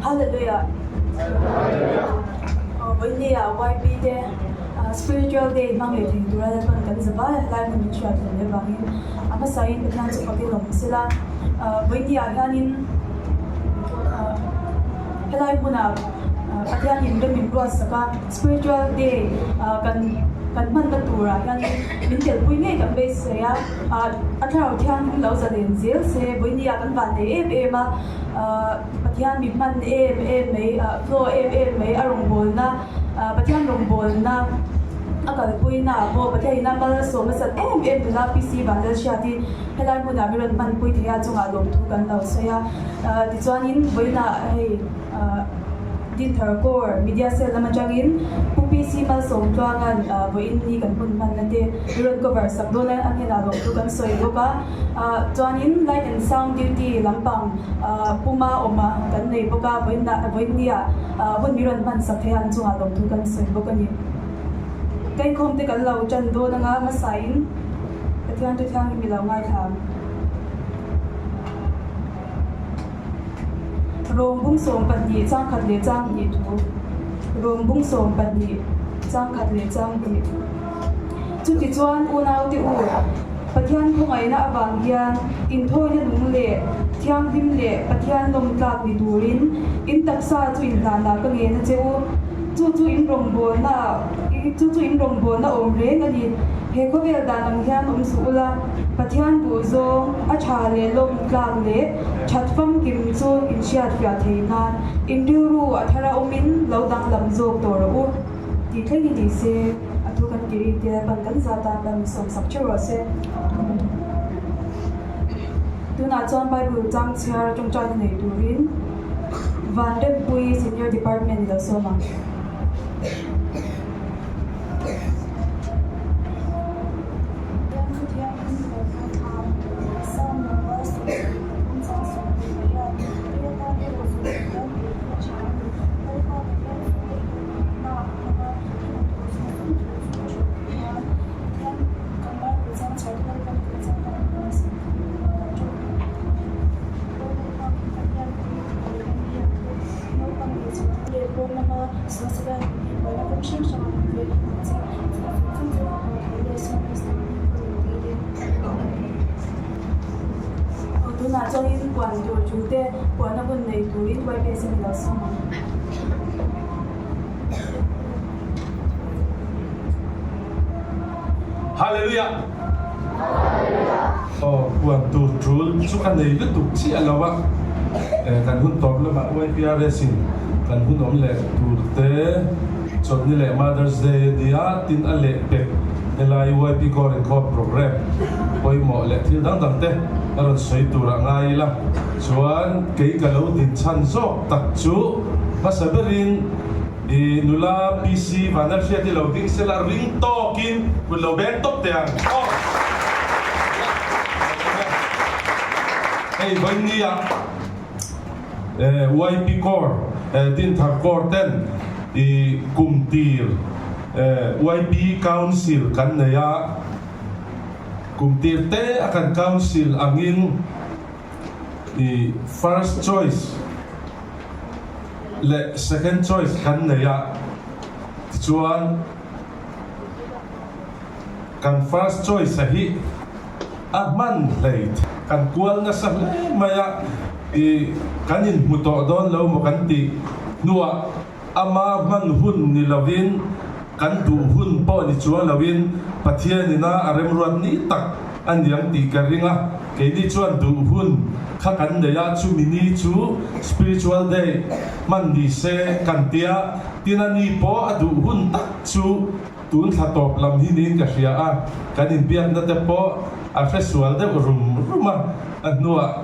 Hallelujah. Vawinia YP te Spiritual Day hmang leh thei tura Lalpan kan za vai a, helai hmun min hriat hlawm leh vangin a hmasain Pathian chu fakin awm sela. Vawinia hianin helai hmuna Pathianin rem min ruatsak a, Spiritual Day kan kan hmanna turah hianin min telpui ngei kan beisei a, a thlarau thianghlim lo zalen zel se vawinia kan vannei em em a. Pathian mi hman em em mai, flow em em mai a rawngbawlna, Pathian rawngbawlna a kalpuina ah pawh Pathian ina malsawm nasat em em nula PC Vanlalhriat hi helai hmunah mi rawn hmanpui thei a chungah lawmthu kan lo sawi a. Tichuanin vawiinah hei. Dinthar Corps Media Cell lam atangin Pu PC Malsawm Tluanga'n vawiin ni kan hun hmanna te i rawn cover sak dawn a, a hnenah lawm chu kan sawi bawk a. Chuanin Light and Sound Duty lampang puma awma kan nei bawk a, vawiin nia hun mi rawn hman sak thei a, an chungah lawm thu kan sawi bawk a ni. Kaikhawm te kan lo tan dawn anga hmasain Pathian chu thianghlim i lo ngaithla ang. Rawng bung 12 chang khat leh chang hnih thu Rawng bung 12 chang khat leh chang hnih Chutichuan unaute u, Pathian khawngaihna avang hian inthawina nung leh thianghlim leh Pathian lawmtlak ni turin in taksa chu inhlanah ka ngen a che u. Chu chu in rawngbawlna chu chu in rawngbawlna awm reng a ni. He khawvel dan ang hian awm suh ula, Pathian duh zawng a tha leh lawm tlak leh that famkim chu in hriatfiah thei nan in rilru a thar a awmin lo danglam zawk tawh rawh u tih thleng hi ni se, a thu kan ti rik te pan kan zat tan kan sawmsak theuh rawh se. Tunah chuan Bible chang chhiar tawngtaina nei turin Vanrempui Senior Department lo sawm ang. Tunah chuanin puan tur thu te puanna hun nei turin YPS a ni lo sawm ang. Hallelujah! Aw, puan tur tul chu ka nei lutuk chiah lo a, kan hun tawp lamah YPRS in kan hun awm leh tur te Chawlhni leh Mother's Day a nia tin a leh pek helai YP Core Inkhawm Programme pawimawh leh thil dang dang te a rawn sawi tur ah ngai ila chuan kei ka lo din chhan zawk tak chu hmasa berin I nula PC Vanlalhriati lo ding sela ring tawkin kut lo beng tawp teh ang aw. Hei vawinia YP Corps Dinthar Corps ten i kum tir YP Council kan nei a, kum tir te a kan Council angin i first choice leh second choice kan nei a, tichuan kan first choice a hi a hman hlei kan kual nasa hle mai a, i kan inhmu tawh dawn lo maw kan tih hnuah ama hman hun ni lovin kan duh hun pawh ni chuang lovin Pathian ina a remruat ni tak a niang tih ka ring a, keini chuan duh hun kha kan nei a, chumi ni chu Spiritual Day hman ni se kan tia, tin a ni pawh a duh hun tak chu tun thla tawp lam hi niin ka hria a, kan inbiakna te pawh a hresual deuh rum rum a, a hnuah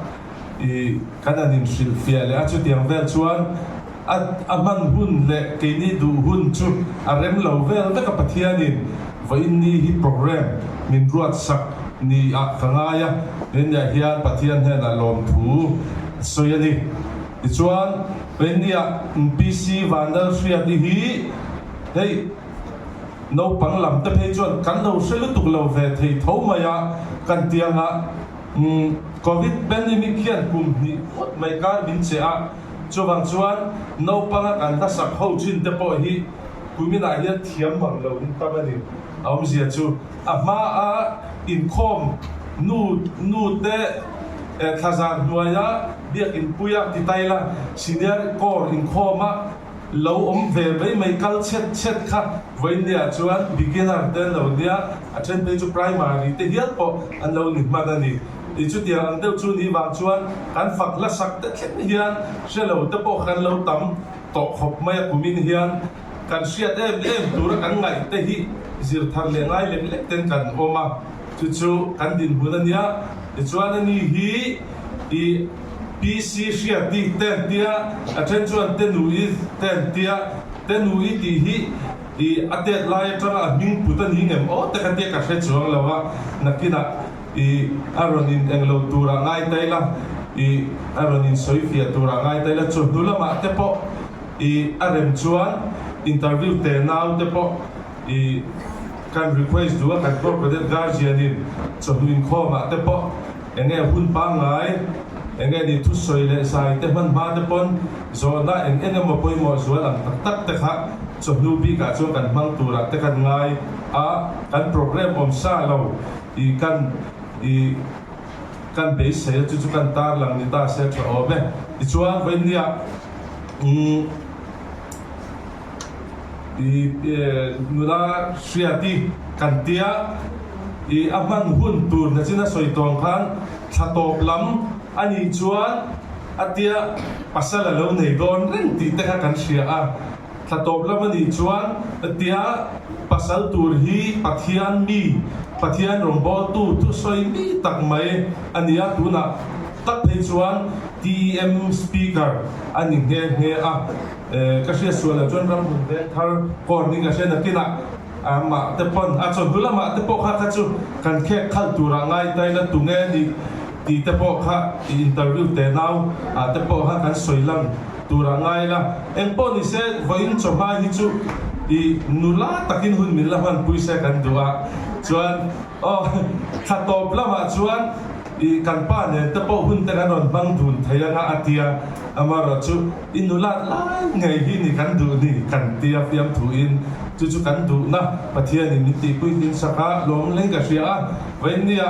i kan han inhrilhfiah leh a, chutiang vel chuan A a hman hun leh keini duh hun chu a rem lo vel vek a, Pathianin vawiin ni hi program min ruatsak ni ah ka ngai a, India hian Pathian hnenah lawmthu a sawi a ni. Tichuan India PC Vanlalhriati hi hei naupang lam te phei chuan kan lo hre lutuk lo ve thei tho mai a, kan tianga Covid pandemic hian kum hnih ngawt mai kar min che a. Chuvang chuan naupanga kan hlasak ho thin te pawh hi kuminah hian thiam mang lo in tam a ni. A awmzia chu a hmaa inkhawm nu nu te thlazar hnuaia biakin puia ti taila senior corps inkhawma lo awm ve mai mai kal chhet chhet kha vawiinniah chuan beginner te an lo nia, a then phei chu primary te hial pawh an lo ni hman a ni. I chutiang ang deuh chu ni vang chuan kan fak hlasak te thleng hian hre lo te pawh kan lo tam tawh khawp mai a kumin hian kan hriat em em tura kan ngaih te hi zir thar leh ngai lek lek ten kan awm a, chu chu kan dinhmun a nia. Tichuan ani hi i PC Hriati te an tia, a then chuan Tenui te an tia, Tenui tih hi i a tet lai atanga a hming put a ni ngem aw te kha tia ka hre chuang lo a, nakinah i a rawn in englo turah ngai ta ila, i a rawn in sawi fiah turah ngai ta ila, chawhnu lamah te pawh i a rem chuan interview te nau te pawh i kan request duh a, kan Corps Cadet Guardian in chawhnu inkhawmah te pawh enge hun pangngai, enge ni thusawi leh zai te hman hma te pawn zawhna eng eng emaw pawimawh zual ang tak tak te kha chawhnu bikah chuan kan hmang turah te kan ngai a, kan program awm sa lo i kan i kan beisei a chu chu kan tarlang ni ta se tha awm e. Tichuan vawinia umm. I nula Hriati kan tia i a hman hun tur nachin a sawi tawng khan thla tawp lam a nih chuan a tia pasal a lo nei dawn reng tih te kha kan hria a, thla tawp lam a nih chuan a tia pasal tur hi Pathian mi, Pathian rawngbawltu thusawi mi tak mai a ni a, tunah tak phei chuan TEM Speaker a ni nghe nghe a. Ka hriat sual loh chuan ram hun veng thar kawn ning a hria nakinah amah te pawn a chawhnu lamah te pawh kha kha chu kan khek khalh turah ngai ta ila tunge nih tih te pawh kha i interview te nau ah te pawh kha kan sawi lang turah ngai ila engpawh ni se vawiin chawhma hi chu i nula takin hun min la hmanpui se kan duh a chuan aw thla tawp lamah chuan i kan pa nen te pawh hun te kan rawn hmang dun thei anga a tia amaherawhchu I nulat lai ngei hi ni kan duh ni kan tia fiamthuin chu chu kan duhna Pathianin min tihpui hlim sak a, lawm leng ka hria a, vawinia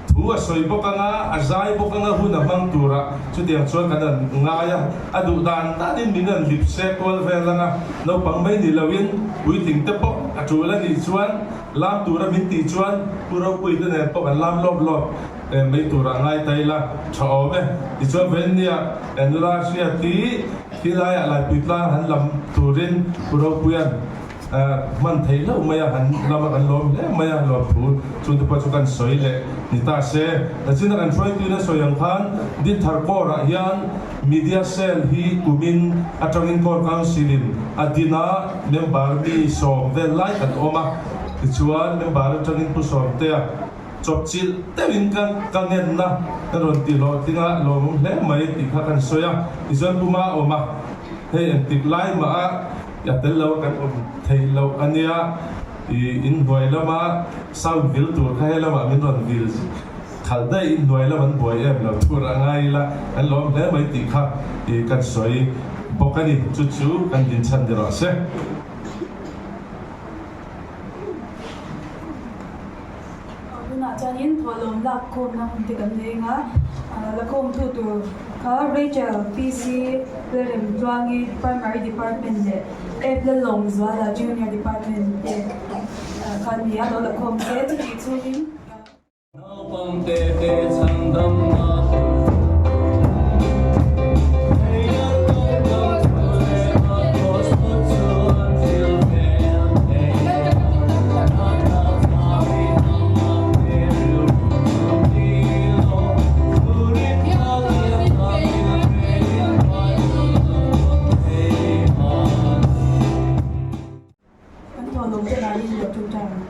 thu a sawi bawk anga, a zai bawk anga hun a hmang tura chutiang chuan kan an ngai a, a duh dan danin min an lip se kual vel anga, naupang mai ni loin puitling te pawh a tul a nih chuan lam tura min tih chuan Pu Ropuite nen pawh kan lam lawp lawp. Mai turah ngai ta ila tha awm e. Tichuan Vennia nula Hriati khilaiah Laipui tlang han lam turin Pu Ropuia'n hman theih hlauh mai a, han lam a kan lawm hle mai a, lawmthu chungte pawh chu kan sawi leh ni ta se. Nachina kan hruaituin a sawi ang khan Dinthar Corps-ah hian Media Cell hi kumin atangin Corps Council-in a din a, member mi sawm vel lai kan awm a, tichuan member atangin Pu Sawmtea, Chawpchilh deuhin ka ka ngenna ka rawn ti hlawhtling a, lawmawm hle mai tih kha kan sawi a, tichuan puma a awm a, hei engtik lai mah a a tel lo a kan awm theih loh a nia, ih inhnuai lama sound vil tur kha he lamah min rawn vil khalh daih, inhnuai lam an buai em lo tur a ngai ila kan lawm hle mai tih kha ih kan sawi bawk a ni, chu chu kan dinchhan ni rawh se. Tunah chuanin thawhlawm lak khawmna hun te kan nei eng a, la khawm thu tur kha Rachel PC Lalremtluangi Primary Department leh Ep Lalawmzuala Junior Department te kha an ni a, lo la khawm se chutih chhungin. Naupang te te chhandamna tur Kan thawhlawm te ngaiin lo ṭawngṭai ang.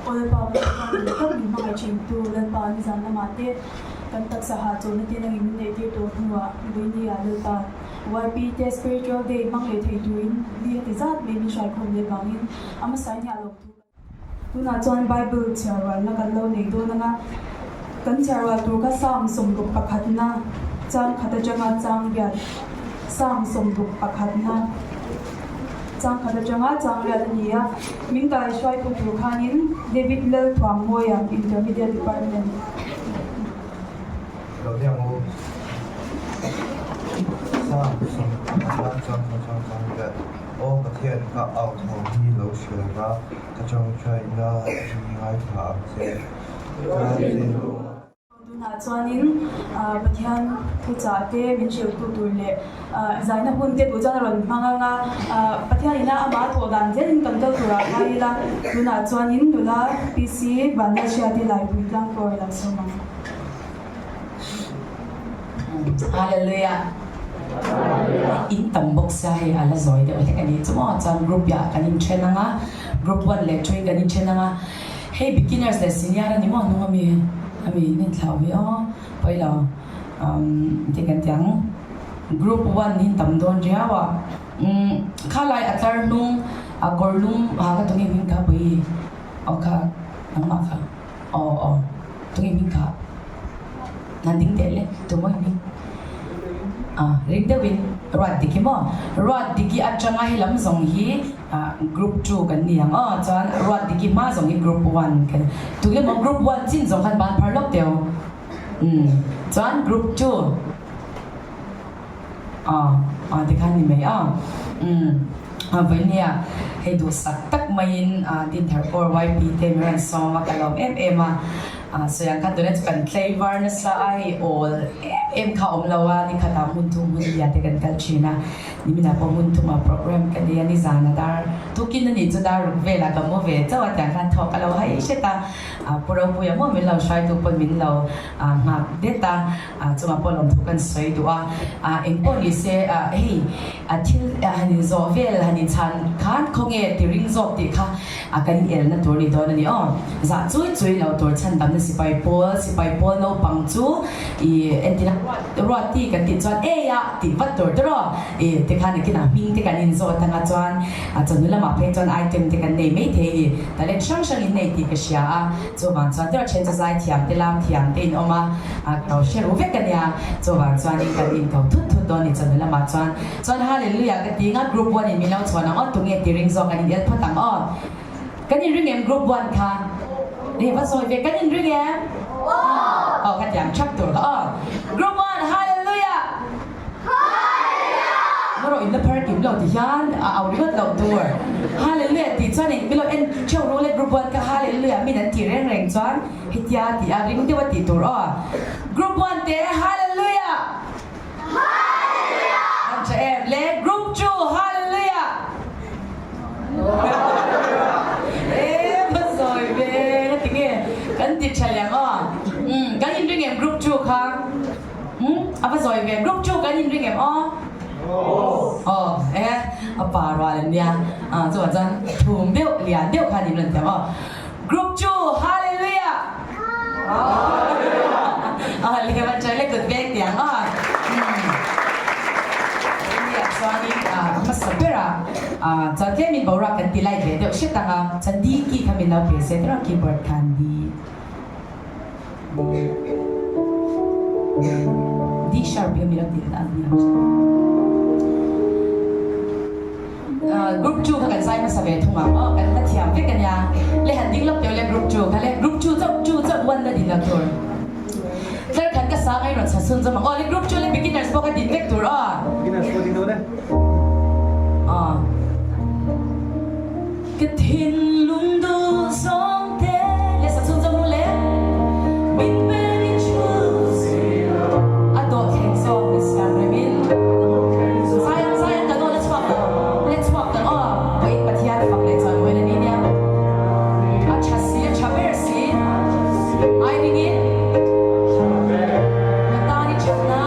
Aw Lalpa, Lalpa min tak min hmangaih ṭhintu Lalpa nizan lamah te kan taksa hah chawlhna te nangin min neihtir tawh hnuah Vawinia Lalpa YP te Spiritual Day hmang leh thei turin ni a ti zat mai min hruaikhawm leh vangin a hmasa in hi a lawmthu kan Tunah chuan Bible chhiar rualna kan lo nei dawn ang a, kan chhiar rual tur kha Psalm 61na. Chang khat atanga chang riat Psalm 61na chang khat atanga chang riat a ni a. Min kai hruaitu tur khanin David Lalthuammawiah Intermediate Department. Lo hiang u. Psalm 61 chang khat atanga chang riat Aw Pathian, ka au tho hi lo hria la, ka tawngtaina hi ngaithla ang che. Ka thinlung. Tunah chuanin Pathian thuchah te min hrilhtu tur leh zaina hun te duh chuan a rawn hmang ang a, Pathian ina amah thawh dan zelin kan kal turah ngai ila, tunah chuanin nula PC Vanlalhriati Laipui tlangpawh a lo sawm ang. Hallelujah! In tam bawk sia hei a la zawi deuh hlek a ni chu maw chuan group ah kan inthen ang a, group one leh two in kan inthen ang a. Hei beginners leh senior a ni maw hnung ami ami in en thlau hi aw pawi lo umm ti kan ti ang group one hi tam dawn riau a umm khalai a tlar hnung a kawr lum ha kha tunge hming kha pawi aw kha nangmah kha aw aw tunge hming kha nan ding teh le tumaw hming ah ring deuhin ruat dik hi maw ruat dik hi atanga helam zawng hi. Group two kan ni ang aw chuan Ruatdiki hma zawng hi group one kan tunge maw group one chin zawng khan ban phar lawk teu umm chuan group two aw aw tikhan ni mai aw umm a vawinia hei duhsak tak maiin Dinthar Corps YP te min rawn sawm a ka lawm em em a. Sawi ang khan tuna chu kan tlaivar nasa a, hei awl em em kha a awm lo a, ni khatah hmun thum hmun lia te kan kal thin a, niminah pawh hmun thumah program ka nei a, nizana dar tukin a nih chu dar ruk velah ka mu ve chauh a, tiang khan thawk a lo hai hret a, Pu Ropuia maw min lo hruaitu pawn min lo nghak det a, chungah pawh lawmthu kan sawi duh a, engpawh ni se hei thil han inzawh vel han inchhan khan khawnge ti ring zawk tih kha A kan elna tur ni dawn a ni aw. Zah chui chui lo tur chhan damna sipai pawl, sipai pawl naupang chu i entina ruati kan tih chuan ei a tih vat tur tur aw. I tikhan nakinah hming te kan inzawt anga chuan a chawhnu lamah phei chuan item te kan nei mai thei a ni. Talent hrang hrang in nei tih ka hria a, chuvang chuan tiraw then chu zai thiam te lam thiam te in awm a, a lo hre ru vek a nia. Chuvang chuanin kan inko thut thut dawn a ni chawhnu lamah chuan. Chuan Hallelujah ka ti nga group one in min lo chhuan ang aw tunge ti ring zawk kan in el phawt ang aw. Kan in ring em group one kha? Nge va sawi ve kan in ring em? Aw ka tiang thap tur kha aw. Group one Hallelujah! Hallelujah! Marawh in la phar kim lo ti hian a au ringawt loh tur. Hallelujah tih chuan eng milo en theuh ru le group one kha Hallelujah min an tih reng reng chuan hetia tih a ring deuh a tih tur aw. Group one te Hallelujah! An tha em le group chu Hallelujah! E va sawi ve nga ti nge kan ti tha leh ang aw umm kan in ring em group chu kha umm a va sawi ve group chu kan in ring em aw aw e a pa rual an nia a chuvang chuan thum deuh lian deuh khan in rawn ti ang aw Group chu Hallelujah! Aw le va try le kut vek tiang aw. Nia chuanin a hmasa berah chuan tlemin boruak kan ti light ve deuh hret ang a, chuan D key kha min lo pe se tiraw keyboard khan D. D sharp hi min lo ti a nia. Group two kha kan zai hmasa ve thung ang aw, kan la thiam vek a nia. Le han ding lawk teuh le group two kha le group two chauh two chauh one la din lo tur. Tlar khat ka sang a i rawn chha chhun zawm ang aw le group two le beginners pawh kha din vek tur aw. Beginners pawh ding lo le. Aw. Ka thinlung duh zawng te le sa chhun zawm ru le. Min pe min chhun a dawh thleng zawk min siam remin. Zai ang zai ang kan aw la chhuak lo le chhuak tak aw vawiin Pathian fak leh chawi mawi na ni nia. A tha si a tha ber si ai ringin ka tan i thatna.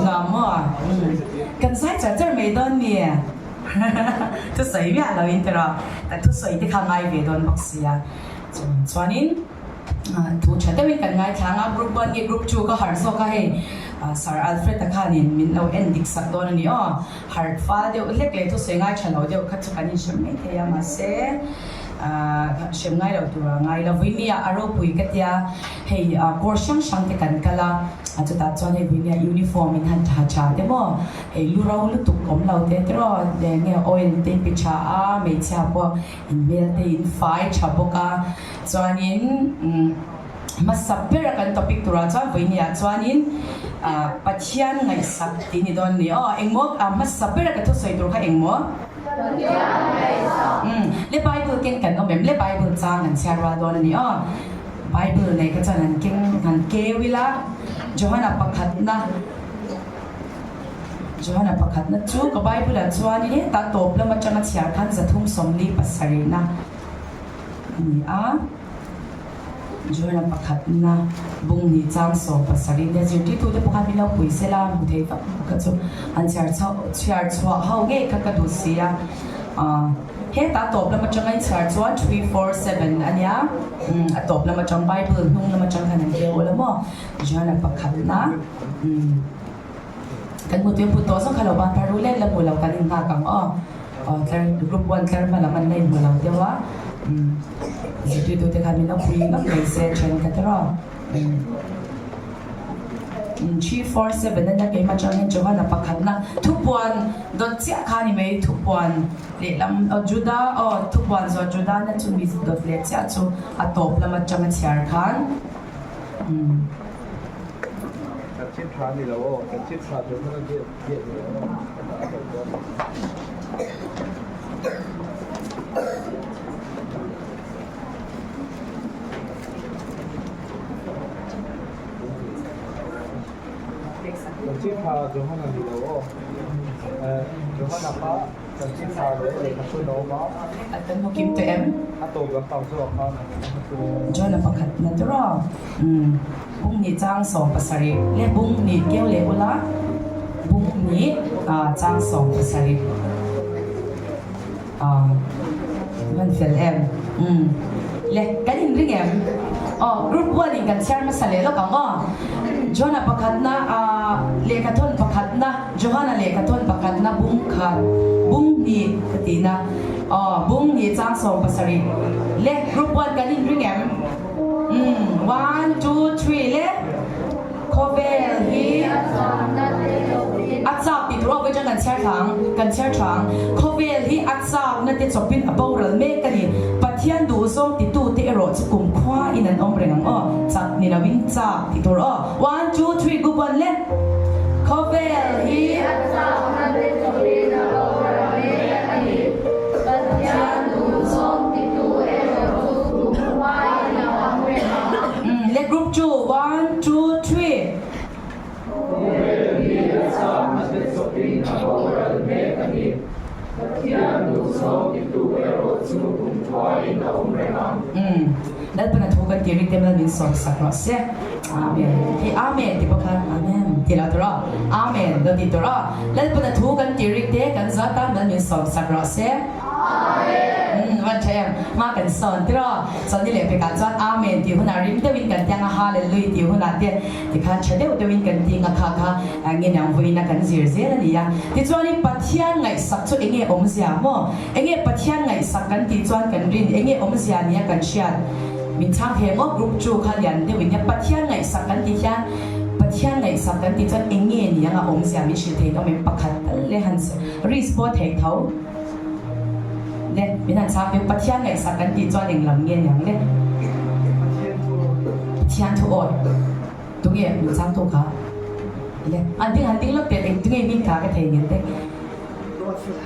Nuam maw? Umm. Kan zai char char mai dawn mi? Thusawi miah lo in tiraw? Kan thusawi te kha ngai ve dawn bawk sia. Chuanin thu tha deuhin kan ngaithla ang a, group one nge group two ka harh zawk a hei Sir Alfred-a khanin min lo en dik sak dawn a ni aw. Harh fal deuh hlek leh thusawi ngai tha lo deuh kha chu kan inhrem mai thei a, mahse hrem ngai lo tur a ngai lo. Vuinia a ropui ka tia hei course hrang hrang te kan kal a, chutah chuan hei vuinia uniform in han tha tha te maw hei lu ro lutuk awm lo te tiraw nge oil te in pe tha a, hmeichhia pawh in hmel te in fai tha bawk a, chuanin hmasa ber a kan topic turah chuan vawinia chuanin Pathian ngaihsak tih ni dawn ni aw engmaw hmasa ber a ka thusawi tur kha engmaw? Pathian ngaihsak. Umm le Bible keng kan awm em le Bible chang kan chhiar rual dawn a ni aw Bible nei kha chuan han keng han keu ila Johana pakhatna Johana pakhatna chu ka Bible ah chuanin hetah tawp lam atanga chhiar khan 347 na a ni a. Johana pakhatna bung ni chang 70 te zirtirtute pawh khan min lo pui sela hmu thei vak vak kha chu an chhiar chho chhiar chhuah ho ngei kha ka duh si a. Hetah tawp lam atanga in chhiar chuan 347 a nia a tawp lam atang Bible hnung lam atang khan an keu ula maw Johana pakhatna. Kan hmu tui put tawh zawk kha lo ban phar ru let la hmu lo kan in nghak ang aw. Aw tlar group one tlar hma lam an la inhmu lo deuh a. Umm zirtirtu te khan min lo pui ngam mai se then kha tiraw. Umm 347 ania keimah atang hian Johana pakhatna thupuan dawt chiah kha ni mai thupuan lehlam aw Juda aw thupuan zawh Juda na chu mi dawt leh chiah chu a tawp lam atanga chhiar khan umm. Chanchin tha a ni lo aw, chanchin tha chu hmana biak biak ni lo aw, ka dah a lo dawn. Chanchin tha Johana ni lo aw, Johana kha chanchin tha leh lehkha thu a awm a. Kan hmu kim tawh em? A tawp lampang zawk khan a hmu chu. Johana pakhat na tur aw. Umm bung hnih chang 70 leh bung hnih keu leh ula bung hnih chang 70 ah hman fel em umm le kan in ring em aw group one in kan chhiar hmasa leh lawk ang aw Johana pakhatna ah lehkhathawn pakhatna Johana lehkhathawn pakhatna bung khat bung hnih ka tihna aw bung hnih chang 70 leh group one kan in ring em. Umm one two three le khawvel hi a chak tih tur awk atang kan chhiar thlang kan chhiar thlang khawvel hi a chakna te chawpin a boral mek a ni Pathian duh zawng titu te erawh chu kumkhua in an awm reng ang aw chak ni lo in chak tih tur aw one two three group one le khawvel hi a chakna te chawpin a boral mek a ni Pathian duh zawng titu erawh chu Le group chu one two three. Khawvel hi a chakna te chawpin a boral mek a ni. Pathian duhzawng titu erawh chu kumkhuain a awm reng ang. Lalpana thu kan tih rik te mal min sawm sak rawh se. Amen. Hei Amen ti pawh khan Amen ti lo tur aw. Amen lo ti tur aw. Lalpana thu kan tih rik te kan zat a mal min sawm sak rawh se. Amen. Umm van tha em. Hma kan sawn tiraw. Chawlhni leh pekah chuan Amen tih hunah rim deuhin kan tiang a, Hallelui tih hunah te tikhan tha deuh deuhin kan ting a, kha kha nge niang vawiin a kan zir zel a ni a. Tichuanin Pathian ngaihsak chu enge awmzia maw? Enge Pathian ngaihsak kan tih chuan kan rin enge awmzia nia kan hriat? Min chhang thei maw? Group chu kha lian deuhin nia Pathian ngaihsak kan tih hian Pathian ngaihsak kan tih chuan enge niang a awmzia min hrilh thei awm em? Pakhat tal leh han risk pawh thei tho. Le, min han chhang deuh, Pathian ngaihsak kan tih chuan eng lam nge niang le? Pathian thu awi. Tunge min chhang tu kha? Le, an ding han ding lawk teh, eng tunge min kha ka thei ngel te?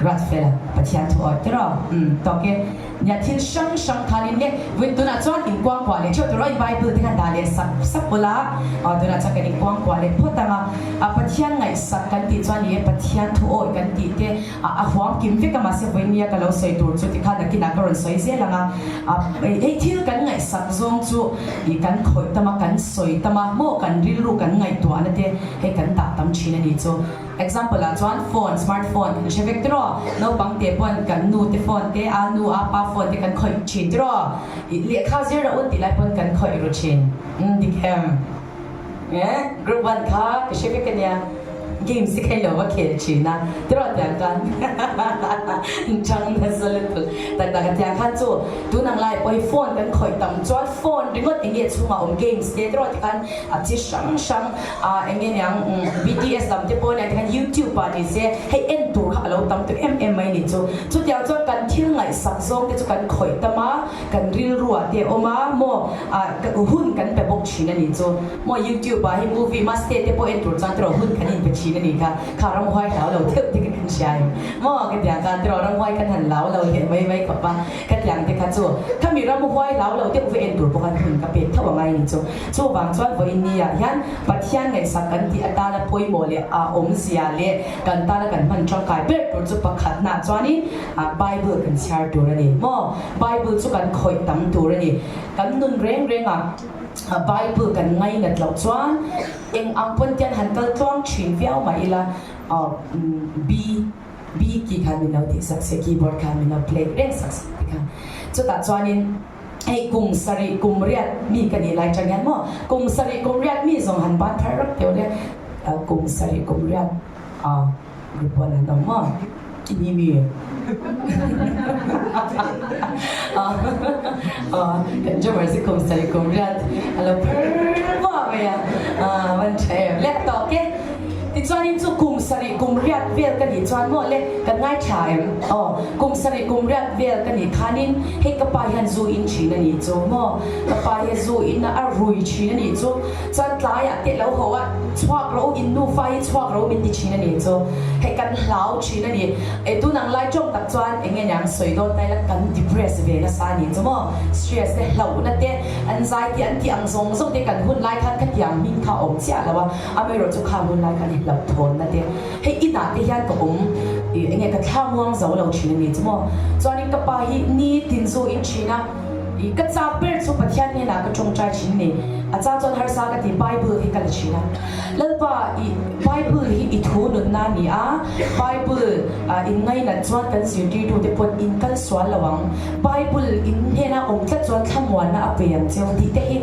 Ruatfela Pathian thu awih tiraw? Umm tawk e. Nia thil hrang hrang khanin le vawiin tunah chuan inkuangkuah leh theuh tur aw in Bible te khan dah leh sak sak ula aw tunah chuan kan inkuangkuah leh phawt ang a. A Pathian ngaihsak kan tih chuan ni e Pathian thu awih kan tih te a a huam kim vek a mahse vawiin nia ka lo sawi tur chu tikhan nakinah ka rawn sawi zel ang a. A hei thil kan ngaihsak zawng chu ih kan khawih tam a kan sawi tam a maw kan rilru kan ngaihtuahna te hei kan dah tam thin a nih chu. Example ah chuan phone, smart phone kan hre vek tiraw? Naupang te pawn kan nu te phone te, a nu a pa phone te kan khawih thin tiraw? Ih lehkha zir a un tih lai pawn kan khawih ru thin. Umm dik em? Eh group one kha ka hre vek ania. Games hi kha i lo va khel thin a tiraw tiang khan chang nasa lutuk tak tak a tiang khan chu tun ang lai pawh hi phone kan khawih tam chuan phone ringawt eng nge chhungah awm games te tiraw tikhan a chi hrang hrang Ah eng nge niang BTS lam te pawh nia tikhan YouTube ah ni se hei en tur kha a lo tam tawh em em mai ni chu. Chutiang chuan kan thil ngaihsak zawng te chu kan khawih tam a, kan rilru ah te a awm a maw ah hun kan pe bawk thin a ni chu. Maw YouTube ah hei movie maste te pawh en tur chuan tiraw hun kan inpe thin a ni kha. Kha ramhuai hlau lo theuh te kha kan hria em maw ka tiang khan tiraw ramhuai kan han lau lo leh mai mai khawp a ka tiang te kha chu. Khami ramhuai hlau lo deuh va en tur pawh khan hun ka pek theuh angai ni chu. Chuvang chuan vawiin ni ah hian Pathian ngaihsak kan tih atana pawimawh leh a awmzia leh kan tana kan hman tangkai ber tur chu pakhatna chuanin Bible kan chhiar tur a ni maw? Bible chu kan khawih tam tur a ni. Kan nun reng rengah Bible kan ngainat loh chuan eng ang pawn tian han kal tluang thin viau mah ila B B key khan min lo tihsak se, keyboard khan min lo play reng sak sak tikhan chutah chuanin Hei kum sarih kum riat mi ka nih lai chang hian maw kum sarih kum riat mi zawng han ban thar rak teuh le kum sarih kum riat a group one an awm maw ni mi kan drummer chu kum sarih kum riat a lo phar vah mai a van tha em le tawk e. Tichuanin chu kum sarih kum riat vel ka nih chuan maw le kan ngai tha em? Aw, kum sarih kum riat vel ka nih khanin hei ka pa hian zu in thin a nih chu maw? Ka pa hi zu in a rui thin a nih chu. Chuan tlaiah te lo haw a, chhuak ro in nufa hi chhuak ro min ti thin a nih chu. Hei kan hlau thin a ni. E tun ang lai tawng tak chuan eng nge niang sawi dawn ta ila kan depress ve nasa a nih chu maw? Stress te hlauhna te anxiety an tih ang zawng zawng te kan hun lai khan khatiang hming kha a awm chiah lo a. Amaherawh chu kha hun lai khan i hlauhthawnna te, hei inah te hian ka awm ih enge ka thla muang zo lo thin a ni chu maw. Chuanin ka pa hi nitin zu in thin a, ih ka chak ber chu Pathian hnenah ka tawngtai thin a ni. A chang chuan harsa ka ti Bible hi ka la thin a, Lalpa ih Bible hi i thu nunna a ni a, Bible ah in ngainat chuan kan zirtirtu te pawn in kal sual lo ang, Bible in hnena awm tlat chuan thlamuanna a pe ang cheu tih te hi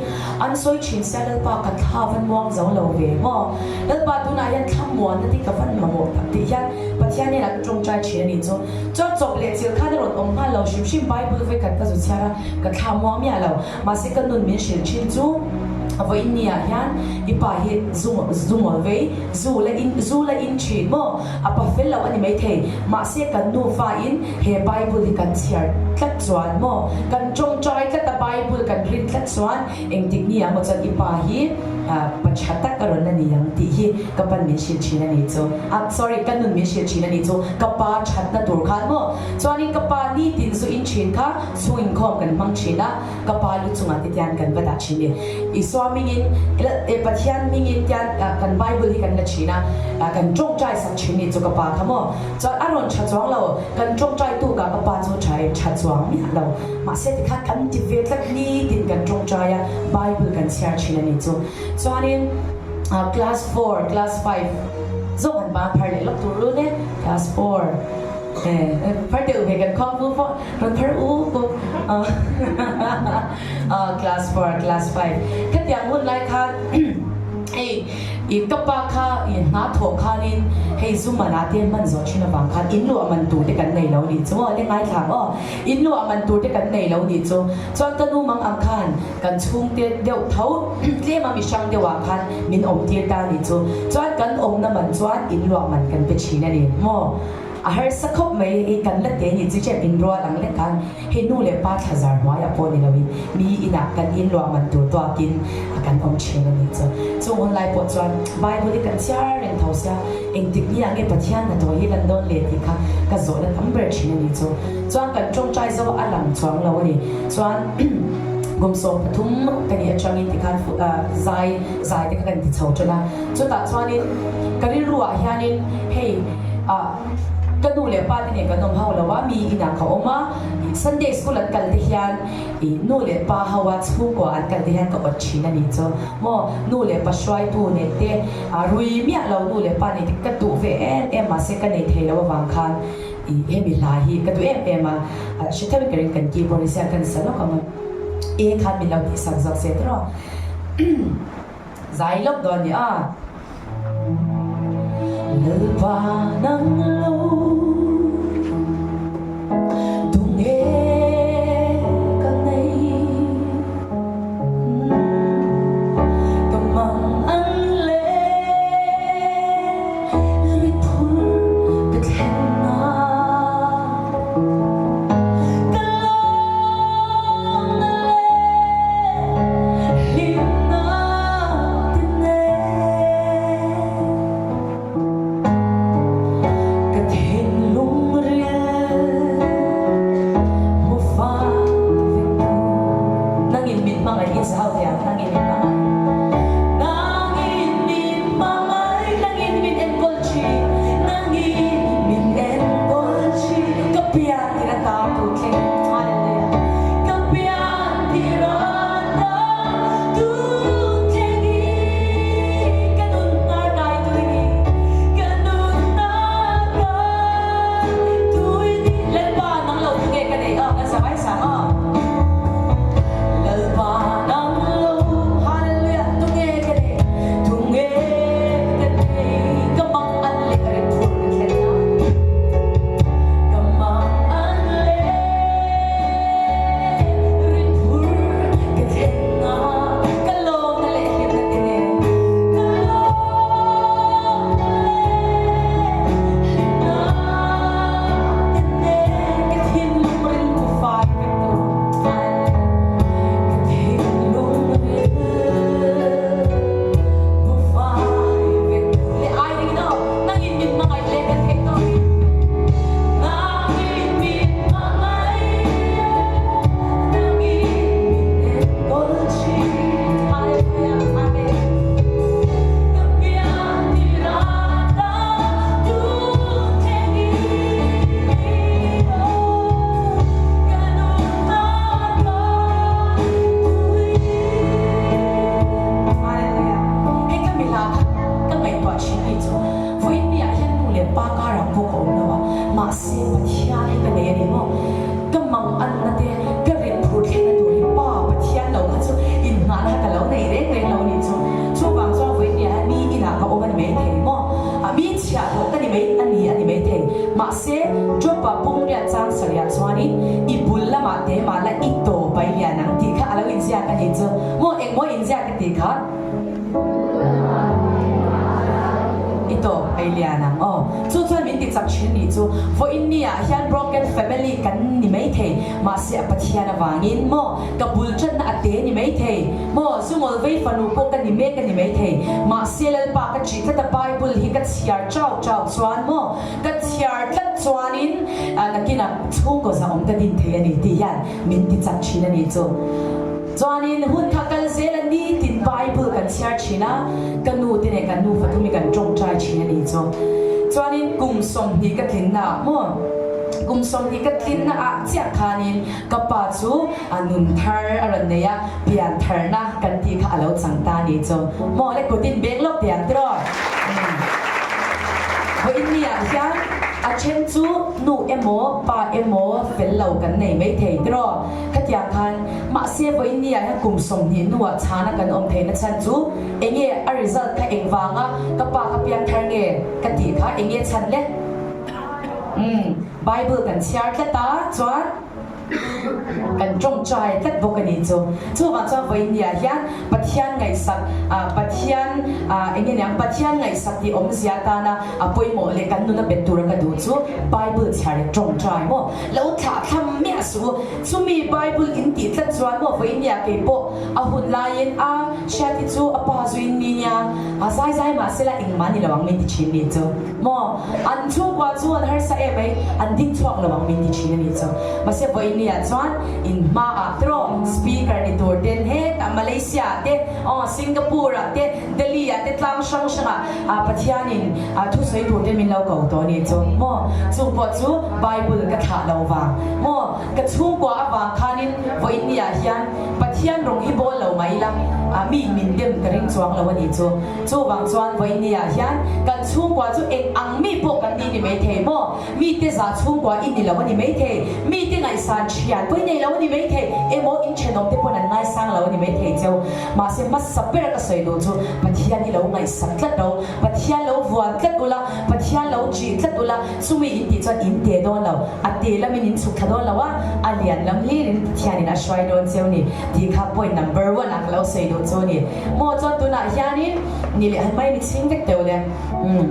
An sawi thin sia Lalpa ka thla van muang zo lo ve maw? Lalpa tunah hian thla muanna te ka van mamawh tak tih hian Pathian hian a ka tawngtai thin a nih chu. Chuan chawp leh chil khan a rawn awm nghal lo hrim hrim Bible vekhat ka zu chhiar a, ka thla muang miah lo. Mahse ka nun min hrilh thin chu vawiin ni ah hian i pa hi zu zu ngawl vei, zu la in zu la in thin maw? A pa fel lo a ni maithei. Mahse kan nufa in he Bible hi kan chhiar tlat chuan maw? Kan tawngtai tlat a Bible kan rin tlat chuan engtik ni ah maw chuan i pa hi pa tha tak a rawn la ni ang tih hi ka pan min hrilh thin a nih chu. Ah sorry ka nun min hrilh thin a nih chu ka pa thatna tur khan maw? Chuanin ka pa nitin zu in thin kha chhung inkhawm kan hmang thin a, ka pa lu chungah te tian kan va dah thin ni. Isua hmingin Pathian hmingin tian kan Bible hi kan la thin a, kan tawngtai sak thin ni chu ka pa kha maw? Chuan a rawn tha chuang lo, kan tawngtai tukah ka pa chu tha em tha chuang miah lo. Mahse tikhan kan ti ve tlat nitin kan tawngtai a, Bible kan chhiar thin a ni chu. Chuanin class four, class five zawng han ban phar leh lawk tur run e, class four phar deuh ve kan khawm pu pawh rawn phar u bawk class four, class five khatiang hun lai khan hei I ka pa kha i hna thawh khanin hei zu man ah te hman zawh thin avang khan in luah man tur te kan nei lo nih chu aw le ngaithlang aw in luah man tur te kan nei lo nih chu chuan ka nu mang ang khan kan chhungte deuh tho tlem a mihrang deuh ah khan min awm tir ta nih chu chuan kan awmna man chuan in luah man kan pe thin a ni maw. A harsa khawp mai hei kan la te ni chu chep in rual ang lek khan hei nu leh pa thlazar hnuaiah pawh ni loin mi inah kan in luah man tur tuakin a kan awm thin a nih chu. Chung hun lai pawh chuan Bible hi kan chhiar reng tho sia engtik ni ah nge Pathian hnathawh hi lan dawn le tih kha ka zawhna tam ber thin a nih chu. Chuan kan tawngtai zo a lang chuang lo a ni. Chuan kum 13 ka nih atangin tikhan zai zai te kha kan ti chho tan a. Chutah chuanin ka rilruah hianin hei ah ka nu leh pa te nen kan awm ho lo a, mi inah ka awm a, Sunday school an kal te hian ih nu leh pa ho a chhungkua an kal te hian ka awt thin a nih chu maw nu leh pa hruaitu nen te ah rui miah lo nu leh pa nen te ka duh ve em em mahse ka nei thei lo avang khan ih hemi hla hi ka duh em em a, hre theuhin ka ring kan keyboard hi siam kan sa lawk ang a, e khan min lo tihsak zawk se tiraw. Zai lawk dawn ni a. Lalpa nang lo tunge ka nei Ka mang an le rit phur ka thlen na Ka lawm na le Hlimna ti nen ka thinlung rial hmu fai vek tu. Nangin min hmangaih in zau tiang nangin min hmangaih Nangin min hmangaih nangin min enkawl thin Nangin min enkawl thin Ka pian tir ata tu thleng Hallelujah Ka pian tir ata tu thleng i Ka nun hnar kai tui ni Ka nun hnar kai tui ni Lalpa nang lo tu nge ka nei a kan sa mai sang a Lalpa nang lo Hallelujah tu nge ka nei Tu nge ka nei Ka mang an leh ka rin phur ka thlen na Ka mang an leh rin phur ka thlen na Ka lawm na leh hlim na te nen Ka lawm na leh hlim na te nen Ka thinlung rilru fai vek tu Hallelujah Ka thinlung rilru fai vek tu Leh ai ringin aw Nangin min hmangaih leh kan theih tawh hi Nangin min hmangaih Nangin min enkawl thin Hallelujah Amen Ka pian tir ata tun thleng i Oh ka nun hna ka tui Hallelujah Hei ka mila kha ka ngaihtuah thin hi chu Vawiin ni ah hian nu leh pa karah pawh ka awm lo a, mahse Pathian hi ka nei a ni maw? Ka mang anna te, ka rin phur thlenna tur hi Pa Pathian lo kha chu inngahna kha ka lo nei reng reng lo a nih chu. Chuvang chuan vawiin ni ah hian mi inah ka awm a ni maithei maw? A mi chhiah hlawh ka ni mai a ni a ni maithei. Mahse Job-a pumriat chang sarih ah chuanin i bul lamah te mah la i tawp a i lian ang tih kha a lo inziak a nih chu. Maw engmaw inziak ka tih kha? I tawp ei lian ang aw. Chu chuan min ti chak thin nih chu. Vawiin ni ah hian broken family kan ni mai thei. Mahse a Pathian avangin maw ka bul tanna a te ni mai thei. Maw zungawl vei fanu pawh ka ni mek a ni mai thei. Mahse Lalpa ka ṭih tlat a Bible hi ka chhiar chau chau chuan maw ka chhiar tlat chuanin nakinah chhungkaw zahawm ka din thei a ni tih hian min ti chak thin a nih chu. Chuanin hun kha kal zel a nitin Bible kan chhiar thin a, ka nu te nen kan nufa thum hi kan tawngtai thin a nih chu. Chuanin kum 20 ka tlinna ah maw, kum 20 ka tlinna ah chiah khanin ka pa chu a nun thar a rawn nei a, pian tharna kan tih kha a lo chang ta a nih chu. Maw le kutin beng lawk teh ang tiraw? Vawiin ni ah hian a then chu nu emaw pa emaw fel lo kan nei maithei tiraw? Khatiang khan, mahse vawiin ni ah hian kum 20 hnuah chhana kan awm theihna chhan chu enge a result kha engvanga ka pa ka piang thar nge ka tih kha enge chhan le? Umm, Bible kan chhiar tlat a, chuan. Kan tawngtai tlat bawk a nih chu. Chuvang chuan vawinia hian Pathian ngaihsak, Pathian eng nge niang, Pathian ngaihsak tih awmzia atana a pawimawh leh kan nuna bet tura ka duh chu Bible chhiar leh tawngtai maw? Lo thlah thlam miah suh u. Chumi Bible in tih tlat chuan maw vawinia kei pawh a hun laiin a hriat hi chu a pa zuin mi nia, a zai zai mahsela engmah ni lo ang min ti thin nih chu. Maw? An chhungkua chu an harsa em mai, an ding chhuak lo ang min ti thin a nih chu. Mahse vawinia chuan in hmaah tiraw speaker ni tur ten hetah Malaysia ah te, aw Singapore ah te, Delhi ah te tlang hrang hrangah ah Pathianin thusawi tur te min lo ko tawh a nih chu. Maw? Chung pawh chu Bible ka thlah lo vang. Maw? Ka chhungkua avang khanin vawinia hian Pathian rawng hi bawl lo mai ila, mi min dem ka ring chuang lo a nih chu. Chuvang chuan vawinia hian kan chhungkua chu eng ang mi pawh kan ni ni maithei maw? Mite zah chhungkua i ni lo a ni maithei, mite ngaihsan thian pawh i nei lo a ni maithei, emaw in thenawm te pawn an ngaisang lo a ni maithei cheu. Mahse hmasa ber ka sawi duh chu Pathian i lo ngaihsak tlat lo, Pathian lo vuan tlat ula, Pathian lo ṭih tlat ula, chumi in tih chuan in te dawn lo, a te lamin in chhuk thla dawn lo a, a lian lam hlirin Pathianin a hruai dawn cheu ni tih kha point number one ah ka lo sawi duh chu a ni. Maw chuan tunah hianin ni leh han mai mi chhing vek teuh le. Umm.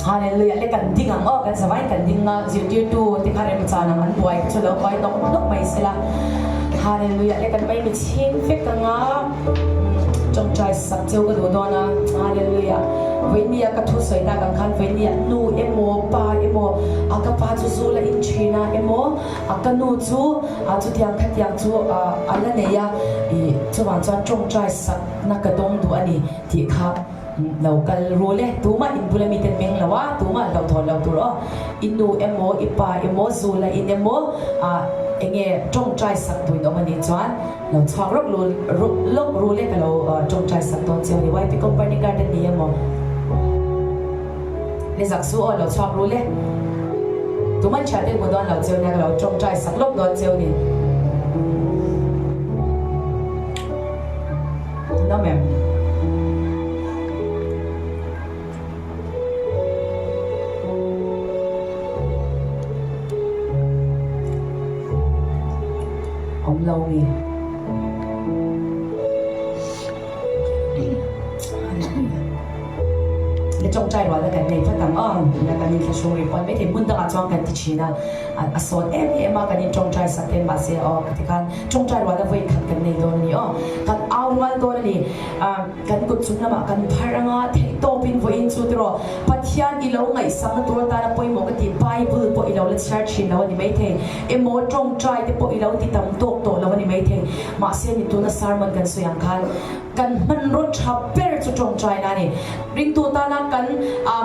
Hallelujah le kan ding ang aw kan zavaiin kan ding a zirtirtu te kha remchan ang an buai kha chu lo buai nawk nawk mai sela. Hallelujah le kan mai mi chhing vek ang a. Tawngtai sak cheu ka duh dawn a. Hallelujah. Vawinia ka thu sawi tak ang khan vawinia nu emaw pa emaw a ka pa chu zu la in thin a emaw A ka nu chu a chutiang khatiang chu a la nei a, ih chuvang chuan tawngtai sakna ka dawng duh a ni tih kha lo kal rul e. Tumah in bula miten meng lo a, tumah hlauhthawn lo tur aw. I nu emaw i pa emaw zu la in emaw ah enge tawngtai sak duh in awm a nih chuan lo chhuak rawk lul lawk rul e ka lo tawngtai sak dawn che a ni. YP Company Garden ni emaw. Ni zak su aw lo chhuak rul e. Tuman thian te hmu dawn lo cheu nia ka lo tawngtai sak lawk dawn cheu ni. Nawm em? Awm lo mi. Le tawngtai rualna kan nei phawt ang aw na kan inthlahrung ri pawn maithei hmun dangah chuan kan ti thin a a sawn em em a kan in tawngtai sak ten mahse aw ka ti khan tawngtai rualna vawi khat kan nei dawn a ni aw kan au rual dawn a ni kan kut chung lamah kan phar anga theih tawpin vawiin chu tiraw Pathian i lo ngaihsakna tur atana pawimawh ka ti Bible pawh i lo la chhiar thin lo a ni maithei emaw tawngtai te pawh i lo ti tam tawk tawh lo a ni maithei Mahse ni tuna sermon kan sawi ang khan kan hmanraw tha ber chu tawngtaina a ni. Ringtu tana kan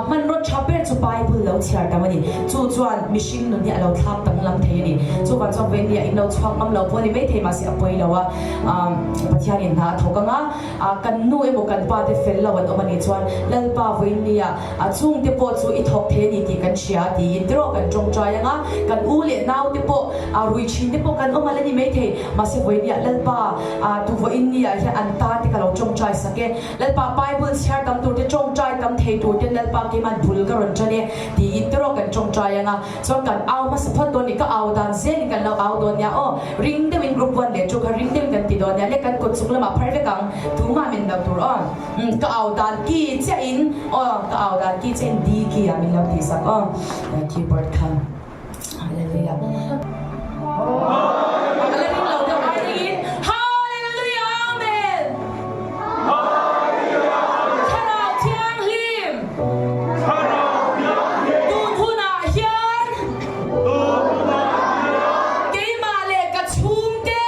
hmanraw tha ber chu Bible lo chhiar tam a ni. Chu chuan mihring nun hi a lo thlak danglam thei a ni. Chuvang chuan vawiin in lo chhuak ngam lo pawh a ni maithei mahse a pawi lo a, Pathianin hna a thawk ang a, kan nu emaw kan pa te fel lo an awm a nih chuan Lalpa vawiin A chhungte pawh chu i thawk thei a ni tih kan hria tiin tiraw kan tawngtai ang a, kan u leh naute pawh a rui thin te pawh kan awm al a ni maithei. Mahse vawinia Lalpa a tu vawiin ni ah hian an tan te ka lo tawngtai sak e. Lalpa Bible chhiar tam tur te tawngtai tam thei tur ten Lalpa keiman bul ka rawn tan e tiin tiraw kan tawngtai ang a, chuan kan au hmasa phawt dawn ni ka au dan zelin kan lo au dawn nia aw ring deuhin group one leh two kha ring deuhin kan ti dawn nia le kan kut chung lamah phar vek ang tumah min lo tur aw. Umm ka au dan ki chiah in aw ka au dan ki chiah in D ki ah min lo tih sak aw keyboard kha Hallelujah A la ring lo deuh ai ring in Hallelujah Amen Thlarau Thianghlim Tun hunah hian Keimah leh ka chhungte